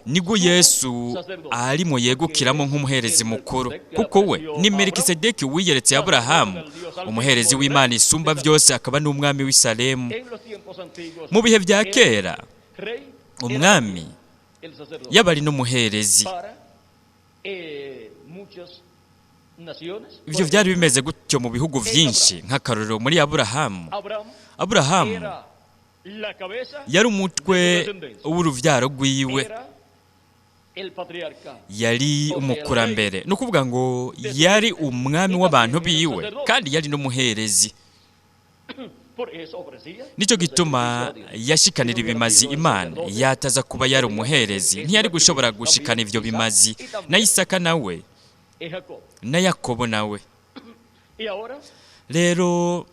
nibwo Yesu arimo yegukiramo nk'umuherezi mukuru, kuko we ni Melikisedeki wiyeretse Aburahamu, umuherezi w'Imana isumba byose, akaba n'umwami w'i Salemu. Mu bihe bya kera umwami yaba ari n'umuherezi. Ibyo byari bimeze gutyo mu bihugu byinshi, nk'akarorero muri Aburahamu. Aburahamu yari umutwe w'urubyaro rw'iwe, yari umukurambere, ni ukuvuga ngo yari umwami w'abantu biwe, kandi yari n'umuherezi. Nicyo gituma yashikanira ibimazi Imana. Yataza kuba yari umuherezi ntiyari gushobora gushikana ibyo bimazi. Na Isaka nawe na Yakobo nawe. Rero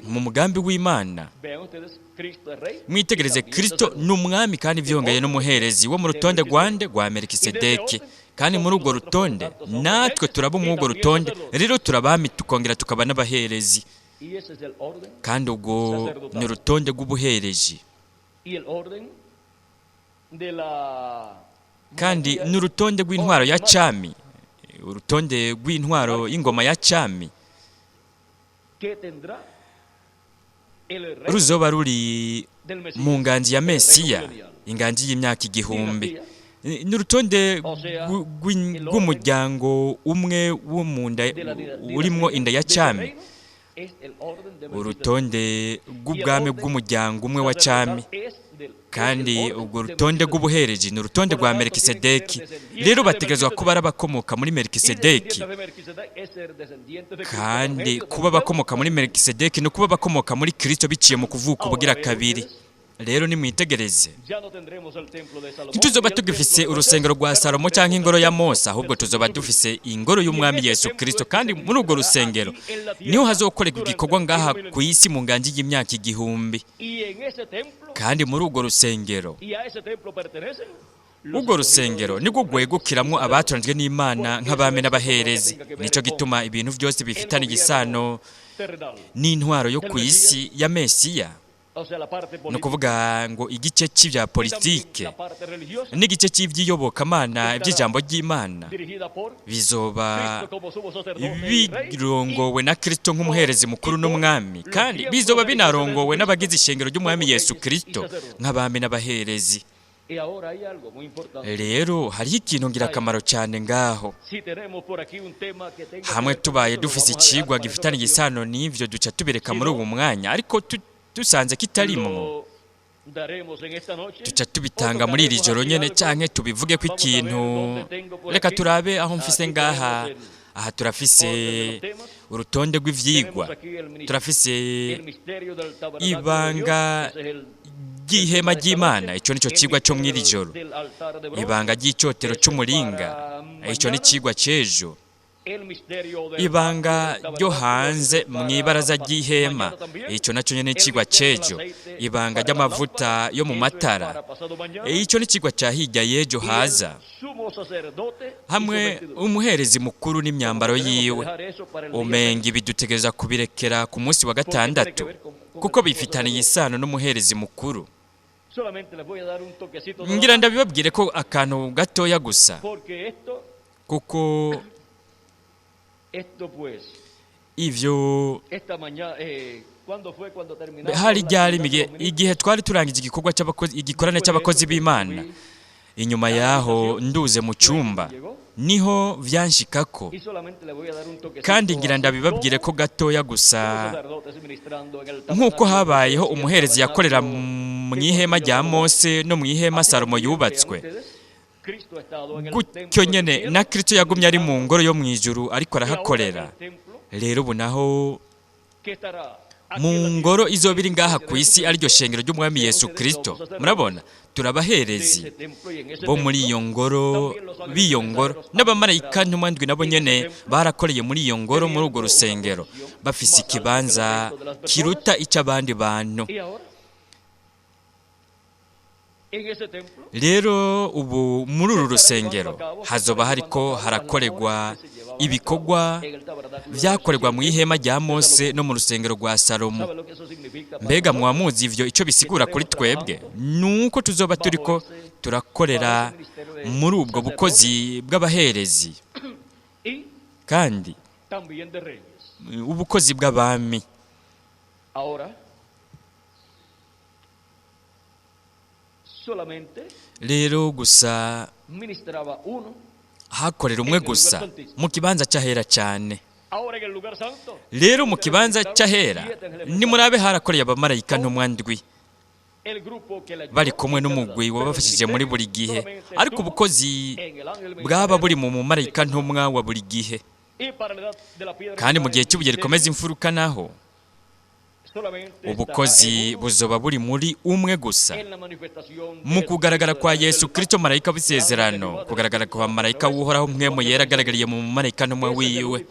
mu mugambi w'Imana, mwitegereze, Kristo ni umwami kandi byongeye n'umuherezi wo mu rutonde rwande rwa Melikisedeki. Kandi muri urwo rutonde natwe turaba muri urwo rutonde, rero turabami tukongera tukaba n'abaherezi. Kandi ubwo ni urutonde rw'ubuhereji, kandi ni urutonde rw'intwaro ya cami, urutonde rw'intwaro y'ingoma ya cami ruzoba ruri mu nganji ya Mesiya, inganji y'imyaka 1000. Ni urutonde rw'umuryango umwe wo mu nda urimwo inda ya cami, urutonde rw'ubwami bw'umuryango umwe wa cami. Kandi ubwo rutonde rw'ubuhereji ni urutonde rwa Melikisedeki. Rero bategerezwa kuba ari abakomoka muri Melikisedeki, kandi kuba abakomoka muri Melikisedeki ni ukuba abakomoka muri Kristo biciye mu kuvuka ubugira kabiri. Rero nimwitegereze, ntituzoba tugifise urusengero rwa Salomo cyangwa ingoro ya Mose, ahubwo tuzoba dufise ingoro y'umwami Yesu Kristo. Kandi muri urwo rusengero niho hazokorerwa igikorwa ngaha ku isi mu nganji y'imyaka 1000. Kandi muri urwo rusengero, urwo rusengero nirwo rwegukiramwo abatoranijwe n'Imana nk'abami n'abaherezi. Nicyo gituma ibintu byose bifitanye igisano n'intwaro yo ku isi ya Mesiya, ni ukuvuga ngo igice cy'ibya politike n'igice cy'iby'iyobokamana iby'ijambo ry'Imana bizoba birongowe na Kristo nk'umuherezi mukuru n'umwami, kandi bizoba binarongowe n'abagize ishengero ry'umwami Yesu Kristo nk'abami n'abaherezi. Rero hariho ikintu ngirakamaro cyane ngaho. Hamwe tubaye dufise ikigwa gifitanye igisano n'ivyo duca tubireka muri ubu mwanya, ariko dusanze kitarimwo tuca tubitanga muri iri joro nyene, canke tubivuge ko ikintu. Reka turabe aho mfise ngaha. Aha turafise urutonde rw'ivyigwa, turafise ibanga ry'ihema ry'Imana, ico nico cigwa cyo mw'iri joro. Ibanga ry'icotero c'umuringa, ico ni cigwa c'ejo. Ibanga ryo hanze mu ibaraza ry'ihema, icyo nacyo nyine n'ikigwa cy'ejo. Ibanga ry'amavuta yo mu matara, icyo ni ikigwa cya hirya y'ejo haza, hamwe umuherezi mukuru n'imyambaro yiwe. Umenga ibidutegereza kubirekera ku munsi wa gatandatu, kuko bifitaniye isano n'umuherezi mukuru. Ngira ndabibabwire ko akantu gatoya gusa, kuko ivyo hari ryari igihe twari turangije igikorwa cy'abakozi, igikorane cy'abakozi b'Imana. Inyuma yaho nduze mu cyumba niho vyanshikako, kandi ngira ndabibabwire ko gatoya gusa. Nk'uko habayeho umuherezi yakorera mu ihema rya Mose no mu ihema Salomo yubatswe, gutyo nyene na Kristo yagumye ari mu ngoro yo mu ijuru ariko arahakorera. Rero ubu naho mu ngoro izoba iri ngaha ku isi, ariryo shengero ry'umwami Yesu Kristo. Murabona, turabaherezi bo muri iyo ngoro, b'iyo ngoro, n'abamarayika ntumwa ndwi nabo nyene barakoreye muri iyo ngoro, muri urwo rusengero, bafise ikibanza kiruta icy'abandi bantu. Rero ubu muri uru rusengero hazoba hariko harakorerwa ibikorwa vyakorerwa mu ihema rya Mose no mu rusengero rwa Salomo. Mbega mwamuzi ivyo ico bisigura kuri twebwe? Nuko tuzoba turiko turakorera muri ubwo bukozi bw'abaherezi kandi ubukozi bw'abami. Rero gusa hakorera umwe gusa mu kibanza cy'ahera cyane. Rero mu kibanza cy'ahera nimurabe harakoreye abamarayika ntumwa ndwi bari kumwe n'umugwi wabafashije muri buri gihe, ariko ubukozi bwaba buri mu mumarayika ntumwa wa buri gihe. Kandi mu gihe cy'ibuye rikomeza imfuruka naho ubukozi buzoba buri muri umwe gusa mu kugaragara kwa Yesu Kristo marayika w'isezerano, kugaragara kwa marayika w'Uhoraho mpwemu yera agaragariye mu marayika ntumwa wiwe.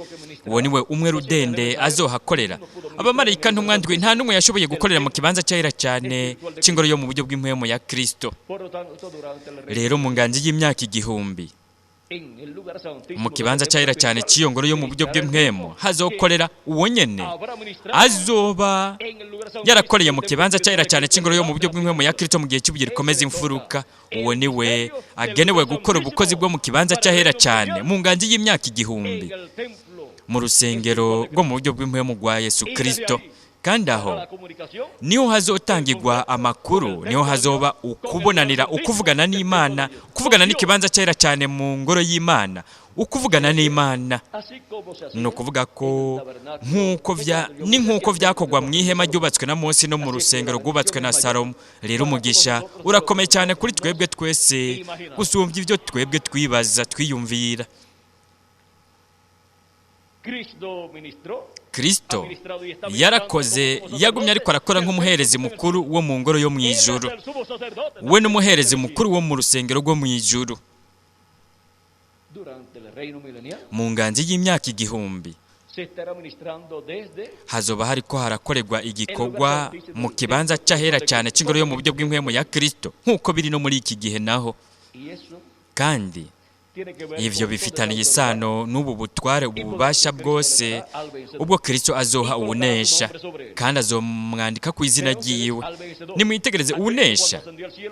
Uwo niwe umwe rudende azohakorera. Abamarayika ntumwa ndwi nta n'umwe yashoboye gukorera mu kibanza cy'ahera cyane cy'ingoro yo mu buryo bw'impwemu ya Kristo. Rero mu nganji y'imyaka 1000 mu kibanza cy'ahera cyane cy'iyo ngoro yo mu buryo bw'impwemu hazokorera uwo nyene azoba yarakoreye mu kibanza cy'ahera cyane cy'ingoro yo mu buryo bw'impwemu ya Kristo mu gihe cy'ibuye rikomeza imfuruka. Uwo niwe agenewe gukora ubukozi bwo mu kibanza cy'ahera cyane mu nganji y'imyaka 1000 mu rusengero rwo mu buryo bw'impwemu rwa Yesu Kristo. Kandi aho niho hazotangirwa amakuru, niho hazoba ukubonanira, ukuvugana n'Imana, ukuvugana n'ikibanza cyera cyane mu ngoro y'Imana, ukuvugana n'Imana. Ni ukuvuga ko ni nk'uko vyakorwa mu ihema ryubatswe na Mose no mu rusengero rwubatswe na Salomo. Rero umugisha urakomeye cyane kuri twebwe twese gusumbya ibyo twebwe twibaza twiyumvira. Kristo yarakoze, yagumye ariko arakora nk'umuherezi mukuru wo mu ngoro yo mu ijuru. We n'umuherezi mukuru wo mu rusengero rwo mu ijuru. Mu nganji y'imyaka 1000 hazoba hariko harakorerwa igikorwa mu kibanza cy'ahera cyane cy'ingoro yo mu buryo bw'impwemu ya Kristo, nk'uko biri no muri iki gihe naho. Kandi ivyo bifitaniye isano n'ubu butware, ububasha bwose ubwo Kristo azoha uwunesha, kandi azomwandika ku izina ryiwe. Nimwitegereze uwunesha.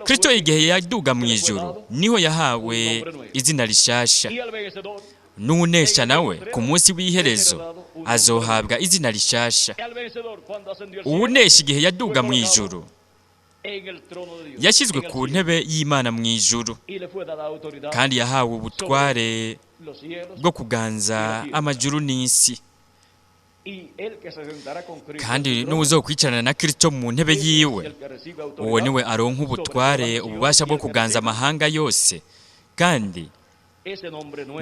Kristo igihe yaduga mu ijuru niho yahawe izina rishasha. N'uwunesha nawe ku munsi w'iherezo azohabwa izina rishasha. Uwunesha igihe yaduga mu ijuru yashyizwe ku ntebe y'Imana mu ijuru, kandi yahawe ubutware bwo kuganza amajuru n'isi. Kandi n'uwuzokwicarana na Kristo mu ntebe yiwe, uwo niwe aronka ubutware, ububasha bwo kuganza amahanga yose, kandi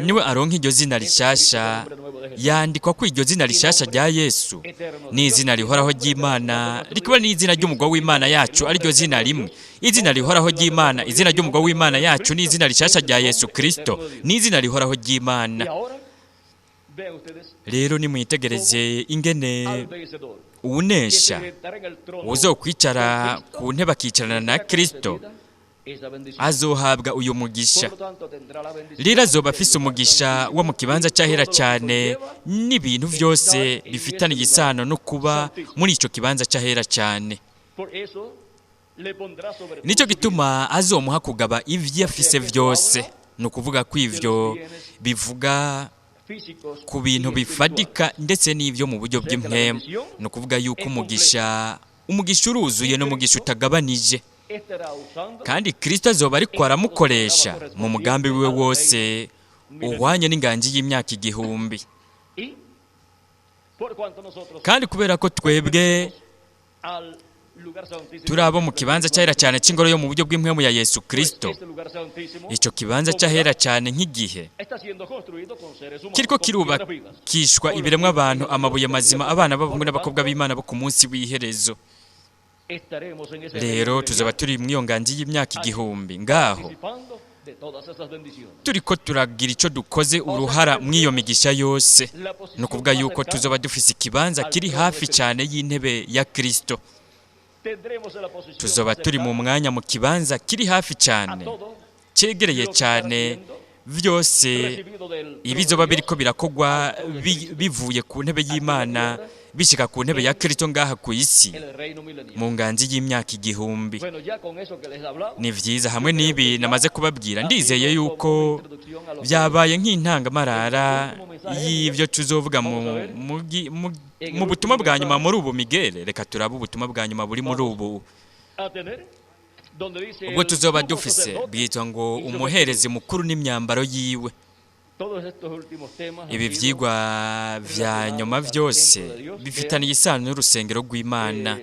niwe aronka iryo zina rishasha. Yandikwa ko iryo zina rishasha rya Yesu ni izina rihoraho ry'Imana, rikaba n'izina ry'umugwa w'Imana yacu, ariryo zina rimwe. Izina rihoraho ry'Imana, izina ry'umugwa w'Imana yacu ni izina rishasha rya Yesu Kristo, ni izina rihoraho ry'Imana. Rero nimwitegereze ingene uwunesha uzokwicara ku ntebe akicarana na Kristo azohabwa uyu mugisha. Rero azoba afise umugisha wo mu kibanza cy'ahera cyane n'ibintu byose bifitaniye isano no kuba muri ico kibanza cy'ahera cyane. Nicyo gituma azomuha kugaba ivyo afise vyose. Ni ukuvuga ko ivyo bivuga ku bintu bifadika ndetse n'ivyo mu buryo bw'impwemu. Ni ukuvuga yuko umugisha uruzuye n'umugisha utagabanije. Kandi Kristo azoba ariko aramukoresha mu mugambi wiwe wose uhwanye n'inganji y'imyaka 1000. Kandi kubera ko twebwe turi abo mu kibanza cy'ahera cyane cy'ingoro yo mu buryo bw'impwemu ya Yesu Kristo, ico kibanza cy'ahera cyane nk'igihe kiriko kirubakishwa ibiremwa abantu, amabuye mazima, abana b'abahungu n'abakobwa b'Imana bo ku munsi w'iherezo. Rero tuzaba turi mu iyo nganji y'imyaka 1000 ngaho turiko turagira ico dukoze uruhara mw'iyo migisha yose. Ni ukuvuga yuko tuzoba dufise ikibanza kiri hafi cyane y'intebe ya Kristo. Tuzoba turi mu mwanya mu kibanza kiri hafi cyane, cyegereye cyane byose ibizoba biriko birakogwa bivuye ku ntebe y'Imana bishyika ku ntebe ya Kristo ngaha ku isi mu nganzi y'imyaka 1000. Ni vyiza hamwe n'ibi namaze kubabwira, ndizeye yuko byabaye nk'intangamarara y'ibyo tuzovuga mu butumwa bwa nyuma muri ubu. Migere, reka turabe ubutumwa bwa nyuma buri muri ubu ubwo tuzoba dufise, bwitwa ngo umuherezi mukuru n'imyambaro yiwe. Ibi vyigwa vya nyuma vyose bifitaniye isano n'urusengero rw'Imana,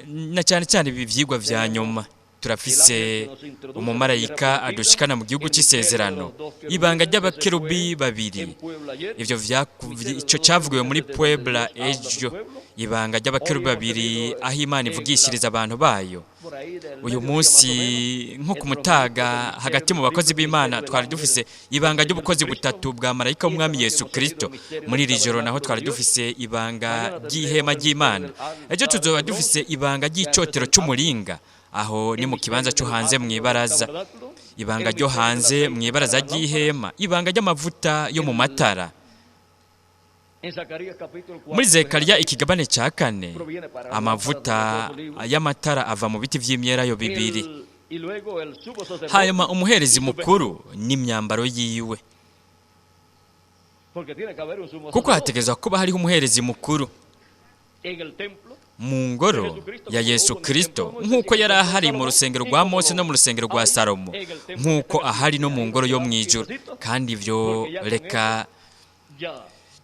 na cyane cyane ibi vyigwa vya nyuma. Turafise umumarayika adushikana mu gihugu cy'isezerano, ibanga ry'abakerubi babiri. Ivyo ico cyavugiwe muri Puebla ejo, ibanga ry'abakerubi babiri aho Imana ivugishiriza abantu bayo. Uyu munsi nko ku mutaga hagati mu bakozi b'Imana twari dufise ibanga ry'ubukozi butatu bwa marayika w'umwami Yesu Kristo. Muri iri joro naho twari dufise ibanga ry'ihema ry'Imana. Ejo tuzoba dufise ibanga ry'icotero cy'umuringa, aho ni mu kibanza cyo hanze mu ibaraza, ibanga ryo hanze mu ibaraza ry'ihema, ibanga ry'amavuta yo mu matara. Muri Zekariya ikigabane cya 4, amavuta y'amatara ava mu biti vy'imyelayo bibiri. Hanyuma umuherezi mukuru n'imyambaro yiwe, kuko hategerezwa kuba hariho umuherezi mukuru mu ngoro ya Yesu Kristo, nk'uko yari ahari mu rusengero rwa Mose no mu rusengero rwa Salomo, nk'uko ahari no mu ngoro yo mu ijuru. Kandi ivyo reka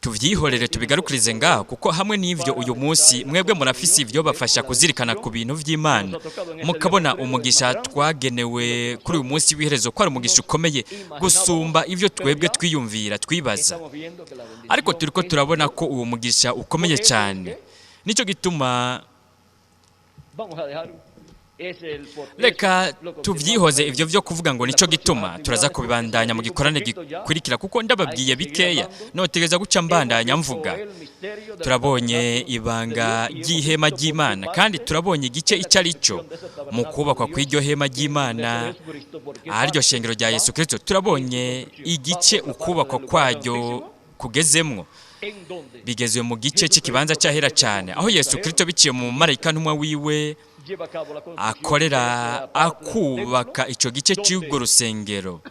tuvyihorere tubigarukirize ngaho, kuko hamwe n'ivyo uyu munsi mwebwe murafise ivyo bafasha kuzirikana ku bintu vy'Imana, mukabona umugisha twagenewe kuri uyu munsi w'iherezo ko ari umugisha ukomeye gusumba ivyo twebwe twiyumvira twibaza. Ariko turiko turabona ko uwo mugisha ukomeye cyane. Nicyo gituma reka tuvyihoze ivyo vyo kuvuga ngo nico gituma, turaza kubibandanya mu gikorane gikurikira, kuko ndababwiye bikeya notegeza guca mbandanya mvuga. Turabonye ibanga ry'ihema ry'Imana, kandi turabonye igice icyo ari cyo mu kubakwa kw'iryo hema ry'Imana aharyo shengero rya Yesu Kristo. Turabonye igice ukubakwa kwaryo kugezemwo, bigezwe mu gice cy'ikibanza cyahera cyane, aho Yesu Kristo biciye mu marayika ntumwa wiwe akorera akubaka ico gice cy'urwo rusengero,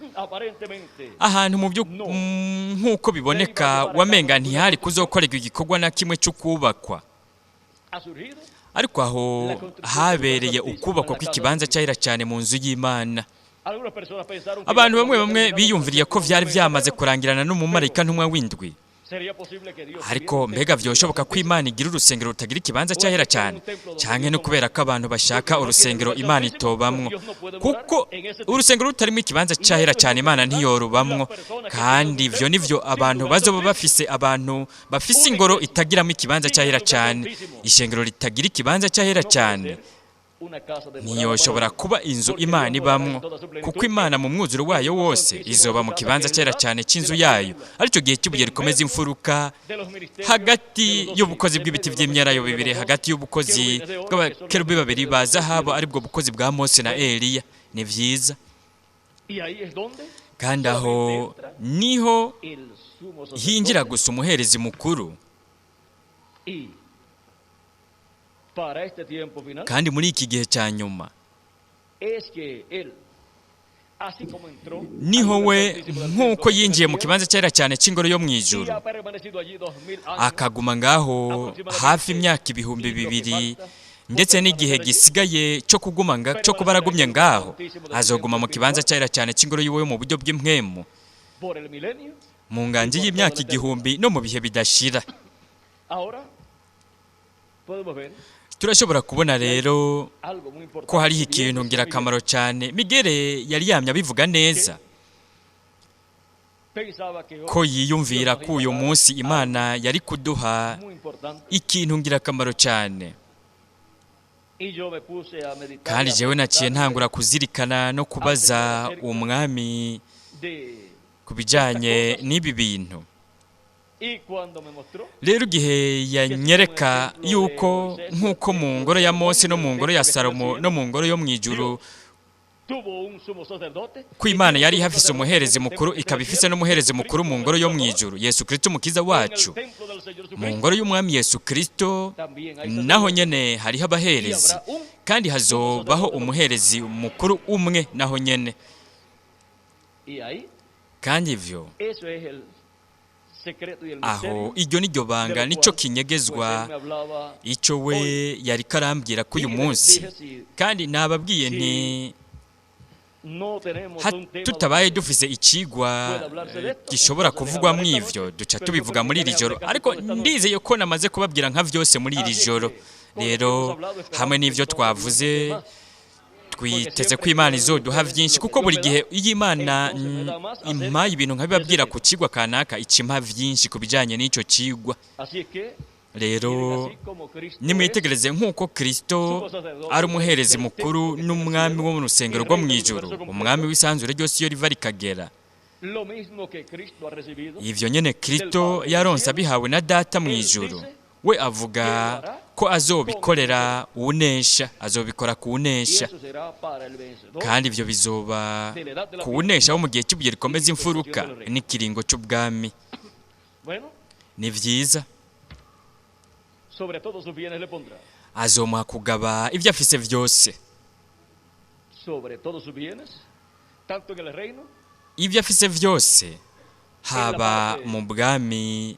ahantu mu byo nk'uko biboneka wamenga ntihari kuzokorerwa igikorwa na kimwe cyo kubakwa, ariko aho habereye ukubakwa kw'ikibanza cyahera cyane mu nzu y'Imana. Abantu bamwe bamwe biyumviriye ko vyari vyamaze kurangirana n'umumarayika ntumwa w'indwi, ariko mbega vyoshoboka ko Imana igira urusengero rutagira ikibanza cyahera cyane? Canke no kubera ko abantu bashaka urusengero Imana itobamwo, kuko urusengero rutarimo ikibanza cyahera cyane Imana ntiyorubamwo. Kandi ivyo nivyo abantu bazoba bafise, abantu bafise ingoro itagiramo ikibanza cyahera cyane. Ishengero ritagira ikibanza cyahera cyane ntiyoshobora kuba inzu Imana ibamwo, kuko Imana mu mwuzuro wayo wose izoba mu kibanza cyera cyane cy'inzu yayo, aricyo gihe cy'ibuye rikomeza imfuruka hagati y'ubukozi bw'ibiti by'imyelayo bibiri, hagati y'ubukozi bw'abakerubi babiri ba zahabu, aribwo bukozi bwa Mose na Eliya. Ni vyiza. Kandi aho niho hinjira gusa umuherezi mukuru. Kandi muri iki gihe cya nyuma niho we nk'uko yinjiye mu kibanza cyera cyane cy'ingoro yo mu ijuru, akaguma ngaho hafi imyaka 2000, ndetse n'igihe gisigaye cyo kuguma cyo kuba aragumye ngaho, azoguma mu kibanza cyera cyane cy'ingoro yiwe mu buryo bw'impwemu mu nganji y'imyaka 1000 no mu bihe bidashira. Turashobora kubona rero ko hariho ikintu ngirakamaro cyane. Migere yari yamye abivuga neza ko yiyumvira ko uyu munsi Imana yari kuduha ikintu ngirakamaro cyane. Kandi jewe naciye ntangura kuzirikana no kubaza umwami ku bijyanye n'ibi bintu. Rero igihe yanyereka yuko nk'uko mu ngoro ya Mose no mu ngoro ya Salomo no mu ngoro yo mu ijuru, ko Imana yari ihafise umuherezi mukuru, ikaba ifise n'umuherezi mukuru mu ngoro yo mu ijuru, Yesu Kristo umukiza wacu. Mu ngoro y'umwami Yesu Kristo naho nyene hariho abaherezi, kandi hazobaho umuherezi mukuru umwe naho nyene. Kandi ivyo aho iryo niryo banga, nico kinyegezwa icyo we yari karambwira ko uyu munsi. Kandi nababwiye nti tutabaye dufise icigwa gishobora kuvugwamwo ivyo, duca tubivuga muri iri joro, ariko ndizeye ko namaze kubabwira nka vyose muri iri joro. Rero hamwe n'ivyo twavuze, twiteze ko Imana izoduha vyinshi, kuko buri gihe iyo Imana impaye ibintu nkabibabwira ku cigwa kanaka, icimpa vyinshi ku bijanye n'ico cigwa. Rero nimwitegereze, nk'uko Kristo ari umuherezi mukuru n'umwami wo mu rusengero rwo mu ijuru, umwami w'isanzure ryose iyo riva rikagera, ivyo nyene Kristo yaronse abihawe na Data mu ijuru, we avuga ko azobikorera uwunesha, azobikora kuwunesha. Kandi ivyo bizoba kuwunesha wo mu gihe cy'ibuye rikomeza imfuruka n'ikiringo c'ubwami. Ni vyiza, azomuha kugaba ibyo afise vyose, ibyo afise vyose, haba mu bwami,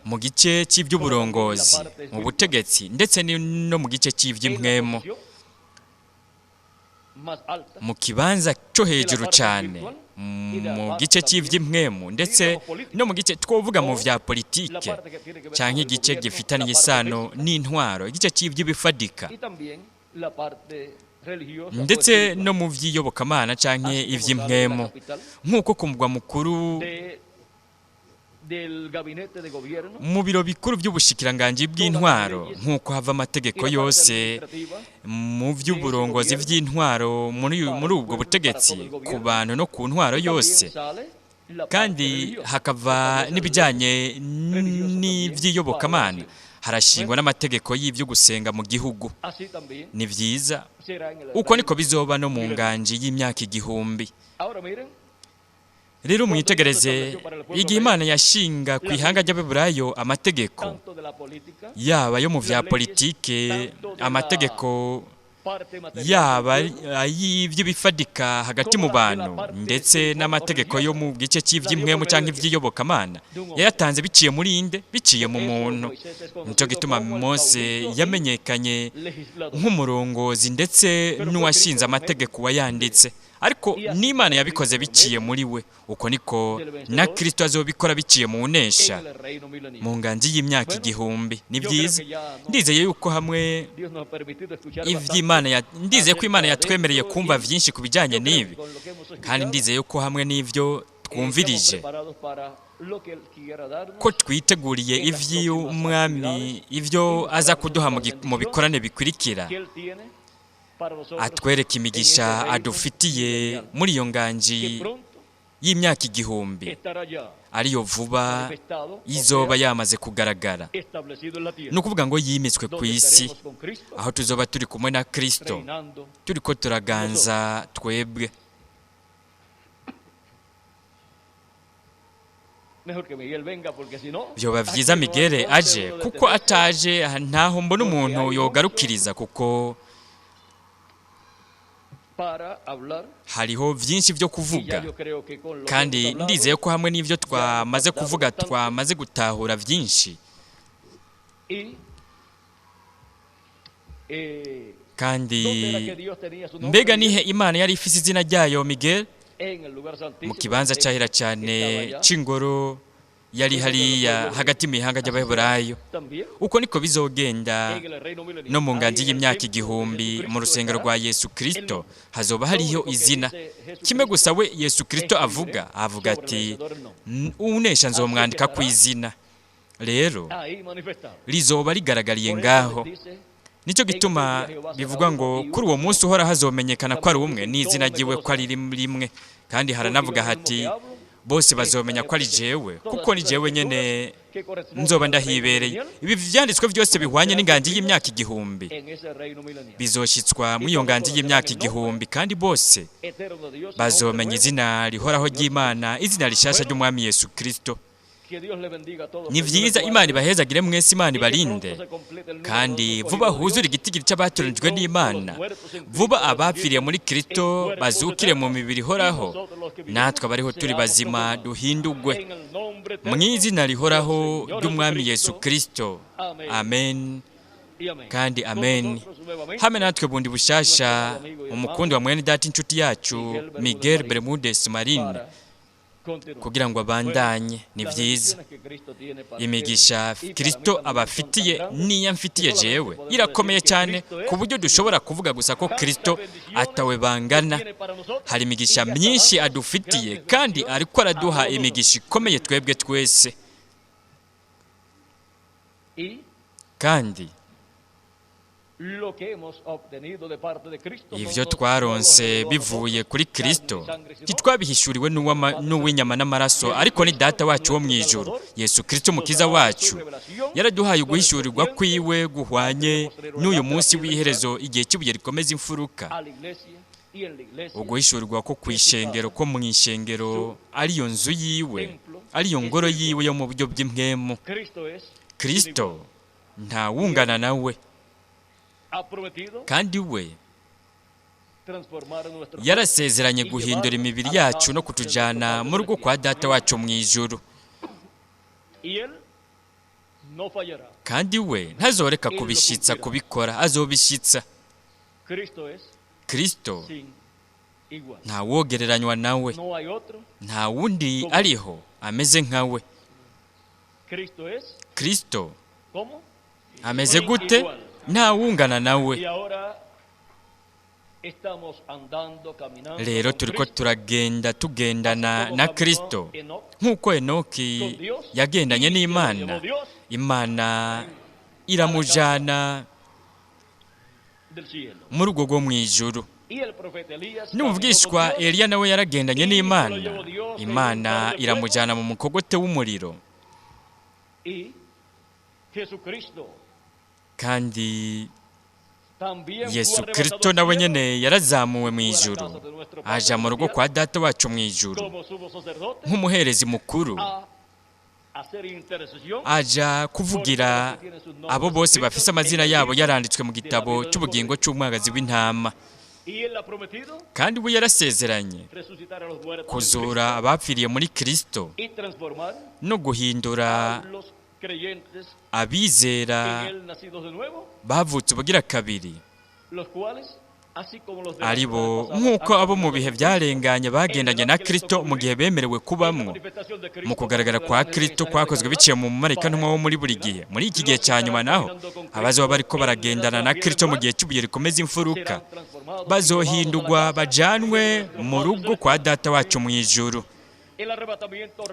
mu gice cy'iby'uburongozi, mu butegetsi, ndetse no mu gice cy'iby'impwemo, mu kibanza cyo hejuru cyane, mu gice cy'iby'impwemu, ndetse no mu gice twovuga mu vya politike, cyangwa igice gifitanye isano n'intwaro, igice cy'iby'ibifadika, ndetse no mu by'iyobokamana cyangwa iby'impwemu, nk'uko ku mugwa mukuru mu biro bikuru by'ubushikiranganji bw'intwaro, nk'uko hava amategeko yose mu by'uburongozi by'intwaro muri ubwo butegetsi, ku bantu no ku ntwaro yose, kandi hakava n'ibijyanye n'iby'iyobokamana, harashingwa n'amategeko y'ibyo gusenga mu gihugu. Ni byiza, uko niko bizoba no mu nganji y'imyaka 1000. Rero mwitegereze igihe Imana yashinga ku ihanga ry'Abeburayo amategeko, yaba yo mu vya politike, amategeko yaba ay'iby'ibifadika hagati mu bantu, ndetse n'amategeko yo mu gice cy'iby'impwemu cyangwa iby'iyobokamana, yayatanze biciye muri inde? Biciye mu muntu. Nico gituma Mose yamenyekanye nk'umurongozi ndetse n'uwashinze amategeko, wayanditse, ariko n'Imana yabikoze biciye muri we. Uko niko na Kristo azobikora biciye mu nesha mu nganji y'imyaka 1000. Ni byiza, ndizeye yuko hamwe ivy'Imana, ndizeye ko Imana yatwemereye kumva vyinshi ku bijanye n'ibi, kandi ndizeye ko hamwe n'ivyo twumvirije ko twiteguriye ivy'umwami, ivyo aza kuduha mu bikorane bikurikira, atwereka imigisha adufitiye muri iyo nganji y'imyaka 1000, ariyo vuba izoba yamaze kugaragara, ni ukuvuga ngo yimitswe ku isi, aho tuzoba turi kumwe na Kristo turiko turaganza twebwe. Vyoba vyiza Migere aje, kuko ataje ntaho mbona umuntu yogarukiriza, kuko hariho vyinshi vyo kuvuga, kandi ndizeye ko hamwe n'ivyo twamaze kuvuga twamaze gutahura vyinshi. Kandi mbega nihe Imana yari ifise izina ryayo, Miguel? Mu kibanza cyahera cyane c'ingoro yari hariya hagati mu ihanga ry'Abaheburayo. Uko niko bizogenda no mu nganji y'imyaka 1000 mu rusengero rwa Yesu Kristo hazoba hariho izina kimwe gusa we Yesu Kristo avuga ati unesha nzomwandika ku izina. Rero rizoba rigaragariye ngaho. Nicyo gituma bivugwa ngo kuri uwo munsi uhora hazomenyekana ko ari umwe n'izina ryiwe ko ari rimwe. Kandi haranavuga hati Bose bazomenya ko ari jewe, kuko ni jewe nyene nzoba ndahibereye. Ibi vyanditswe byose bihwanye n'inganji y'imyaka 1000 bizoshitswa muri iyo nganji y'imyaka 1000, kandi bose bazomenya izina rihoraho ry'Imana, izina rishasha ry'Umwami Yesu Kristo. Ni vyiza, Imana ibahezagire mwese, Imana ibarinde, kandi vuba huzure igitigiri c'abatoranijwe n'Imana, vuba abapfiriye muri Kristo bazukire mu mibiri ihoraho, natwe abariho turi bazima duhindugwe mu izina rihoraho ry'Umwami Yesu Kristo. Amen kandi amen. Hamwe natwe bundi bushasha umukundi wa mwene data, inshuti yacu Miguel Bermudez Marine, kugira ngo abandanye. Ni vyiza, imigisha Kristo abafitiye niyo mfitiye jewe irakomeye cyane, ku buryo dushobora kuvuga gusa ko Kristo atawe bangana. Hari imigisha myinshi adufitiye, kandi ariko araduha imigisha ikomeye twebwe twese. Kandi ivyo twaronse bivuye kuri Kristo ntitwabihishuriwe n'uw'inyama n'amaraso, ariko ni Data wacu wo mu ijuru, Yesu Kristo Mukiza wacu, yaraduhaye uguhishurirwa kwiwe guhwanye n'uyu munsi w'iherezo, igihe cy'ibuye rikomeza imfuruka, uguhishurirwa ko kw'ishengero, ko mu ishengero ariyo nzu yiwe, ariyo ngoro yiwe yo mu buryo bw'impwemu. Kristo ntawungana nawe, kandi we yarasezeranye guhindura imibiri yacu no kutujana mu rugo kwa Data wacu mu ijuru, kandi we ntazoreka kubishitsa, kubikora azobishitsa. Kristo ntawogereranywa nawe, nta wundi ariho ameze nkawe. Kristo ameze gute? Ntawungana nawe. Rero turiko turagenda tugendana na Kristo nk'uko Enoki yagendanye n'Imana, Imana iramujana mu rugo rwo mu ijuru. N'umuvugishwa Eliya nawe yaragendanye n'Imana, Imana iramujana mu mukogote w'umuriro. Kandi Yesu Kristo nawe nyene yarazamuwe mu ijuru, aja mu rugo kwa Data wacu mu ijuru nk'umuherezi mukuru, aja kuvugira abo bose bafise amazina yabo yaranditswe mu gitabo cy'ubugingo cy'umwagazi w'intama. Kandi we yarasezeranye kuzura abapfiriye muri Kristo no guhindura abizera bavutse ubugira kabiri, aribo nk'uko abo mu bihe byarenganye bagendanye na Kristo mu gihe bemerewe kubamwo. Mu kugaragara kwa Kristo kwakozwe biciye mu mumarayika ntumwa wo muri buri gihe, muri iki gihe cya nyuma naho abazoba bariko baragendana na Kristo mu gihe cy'ibuye rikomeza imfuruka bazohindurwa bajanwe mu rugo kwa Data wacu mu ijuru.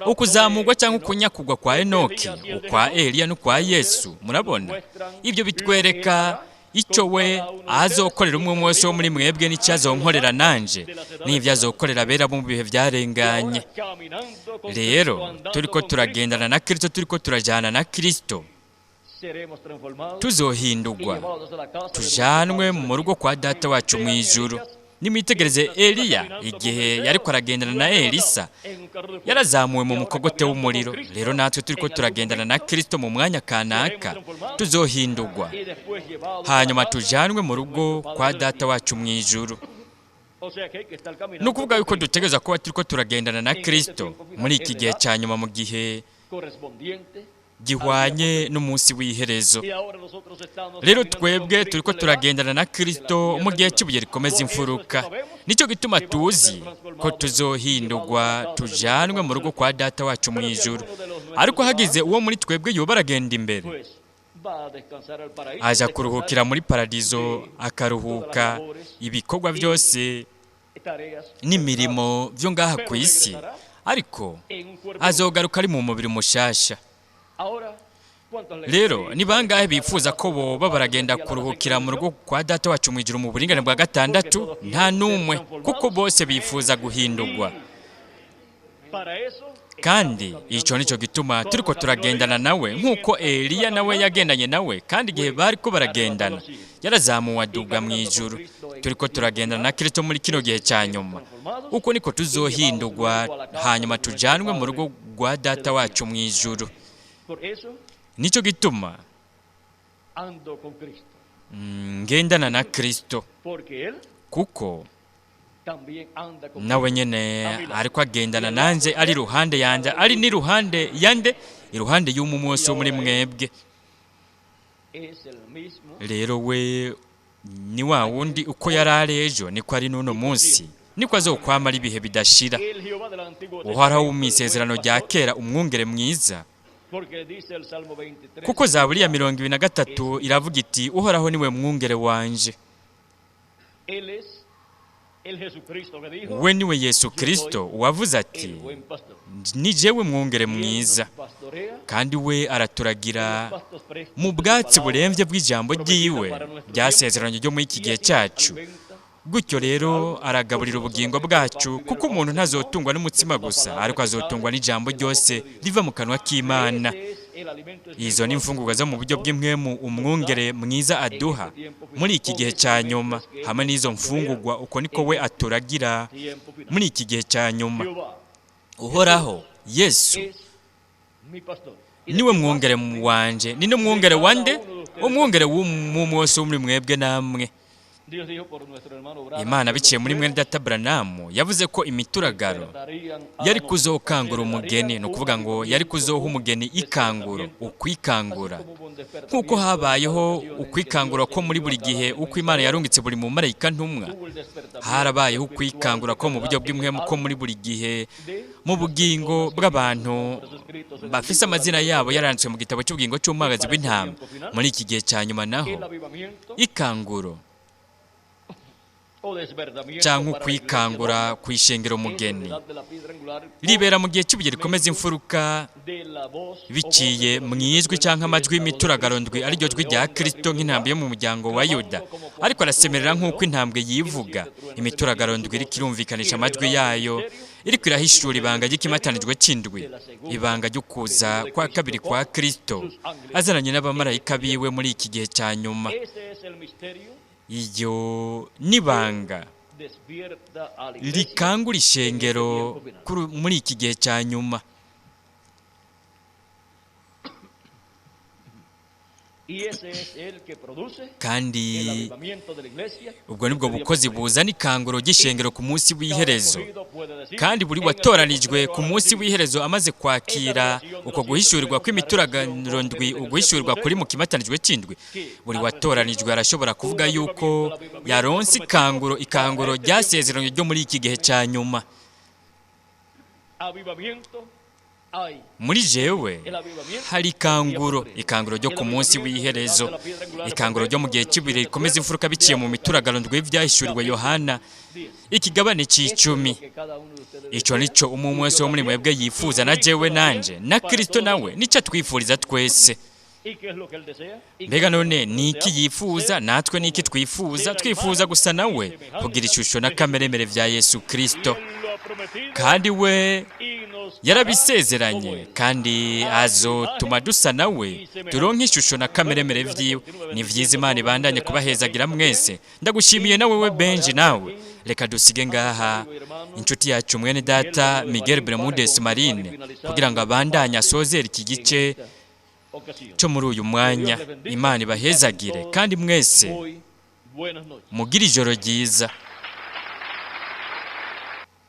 Ukuzamurwa cyangwa ukunyakugwa kwa Enoki, ukwa Eliya n'ukwa Yesu, murabona ibyo bitwereka icyo we azokorera umwe wese wo muri mwebwe, n'icyo azonkorera nanje, n'ibyo azokorera abera bo mu bihe byarenganye. Rero turiko turagendana na Kristo, turiko turajana na Kristo, tuzohindurwa tujanwe mu rugo kwa Data wacu mu ijuru. Nimwitegereze Eliya igihe yariko aragendana na Elisa, yarazamuwe mu mukogote w'umuriro. Rero natwe turiko turagendana na Kristo mu mwanya kanaka, tuzohindurwa hanyuma tujanwe mu rugo kwa Data wacu mu ijuru. Ni ukuvuga yuko dutegereza kuba turiko turagendana na Kristo muri iki gihe cya nyuma, mu gihe gihwanye n'umunsi w'iherezo. Rero twebwe turiko turagendana na Kristo mu gihe cy'ibuye rikomeza imfuruka. Nicyo gituma tuzi ko tuzohindurwa tujanwe mu rugo kwa Data wacu mu ijuru. Ariko hagize uwo muri twebwe yoba aragenda imbere, aja kuruhukira muri paradizo, akaruhuka ibikorwa byose n'imirimo byo ngaha ku isi, ariko azogaruka ari mu mubiri mushasha. Rero ni bangahe bifuza ko boba baragenda kuruhukira mu rugo kwa Data wacu mu ijuru mu buringane bwa gatandatu? Nta n'umwe, kuko bose bifuza guhindurwa. Kandi icyo nicyo gituma turiko turagendana nawe nk'uko Eliya nawe yagendanye nawe, kandi igihe bari ko baragendana yarazamuwe aduga mu ijuru. Turiko turagendana na Kristo muri kino gihe cya nyuma. Uko niko tuzohindurwa hanyuma tujanwe mu rugo rwa Data wacu mu ijuru. Nicyo gituma ngendana na Kristo, kuko nawe nyene ariko agendana nanjye, ari iruhande yanjye, ari n'iruhande yande, iruhande y'umwe wese wo muri mwebwe. Rero we ni wa wundi, uko yari ari ejo niko ari n'uno munsi, niko azokwamara ibihe bidashira. Uhoraho mu isezerano rya kera, umwungere mwiza, kuko Zaburi ya 23 iravuga iti: "Uhoraho niwe mwungere wanje." We niwe Yesu Kristo wavuze ati: "Ni jewe mwungere mwiza." Kandi we araturagira mu bwatsi burembye bw'ijambo ry'iwe ryasezeranye ryo muri iki gihe cyacu. Gutyo rero aragaburira ubugingo bwacu, kuko umuntu ntazotungwa n'umutsima gusa, ariko azotungwa n'ijambo ryose riva mu kanwa k'Imana. Izo ni imfungurwa zo mu buryo bw'impwemu umwungere mwiza aduha muri iki gihe cya nyuma. Hamwe n'izo mfungurwa, uko niko we aturagira muri iki gihe cya nyuma. Uhoraho Yesu niwe mwungere wanje, ni n'umwungere wande, umwungere w'umwe wese wo muri mwebwe namwe. Imana biciye muri mwene data Branham yavuze ko imituragaro yari kuzokangura umugeni, ni ukuvuga ngo yari kuzoha umugeni ikanguro, ukwikangura, nk'uko habayeho ukwikangura ko muri buri gihe uko Imana yarungitse buri mu marayika ntumwa. Harabayeho ukwikangura ko mu buryo bw'impwemu ko muri buri gihe mu bugingo bw'abantu bafise amazina yabo yaranditswe mu gitabo cy'ubugingo cy'umwagazi w'intama. Muri iki gihe cya nyuma naho, ikanguro cyangwa ukwikangura ku ishengero mugeni ribera mu gihe cy'ibuye rikomeza imfuruka, biciye mu ijwi cyangwa amajwi y'imituragaro ndwi, ariryo jwi rya Kristo nk'intambwe yo mu muryango wa Yuda, ariko arasemerera nk'uko intambwe yivuga. Imituragaro ndwi iriko irumvikanisha amajwi yayo, iriko irahishura ibanga ry'ikimatanijwe c'indwi, ibanga ry'ukuza kwa kabiri kwa Kristo azananye n'abamarayika biwe muri iki gihe cya nyuma. Iryo nibanga rikangura ishengero muri iki gihe cya nyuma. Kandi ubwo nibwo bukozi buzana ikanguro ry'ishengero ku munsi w'iherezo. Kandi buri watoranijwe ku munsi w'iherezo amaze kwakira uko guhishurirwa kw'imituragaro ndwi, uguhishurirwa kuri mu kimatanijwe c'indwi, buri watoranijwe arashobora kuvuga yuko yaronse ikanguro, ikanguro ryasezeranye ryo muri iki gihe cya nyuma. Muri jewe hari ikanguro, ikanguro ryo ku munsi w'iherezo, ikanguro ryo mu gihe cy'ibuye rikomeza imfuruka biciye mu mituragaro ndwi byahishuriwe Yohana ikigabane c'icumi. Ico nico umwe wese wo muri mwebwe yifuza, na jewe nanje na Kristo nawe nico twifuriza twese. Mbega none ni iki yifuza, natwe ni iki twifuza? Twifuza gusa nawe, kugira ishusho na kameremere vya Yesu Kristo. Kandi we yarabisezeranye, kandi azotuma dusa nawe, turonke ishusho na kameremere vyiwe. Ni vyiza, Imana ibandanye kubahezagira mwese. Ndagushimiye nawe we Benji. Nawe reka dusige ngaha inshuti yacu mwene data Miguel Bermudez Marine, kugira ngo abandanye asozere iki gice cyo muri uyu mwanya. Imana ibahezagire kandi mwese mugire ijoro ryiza.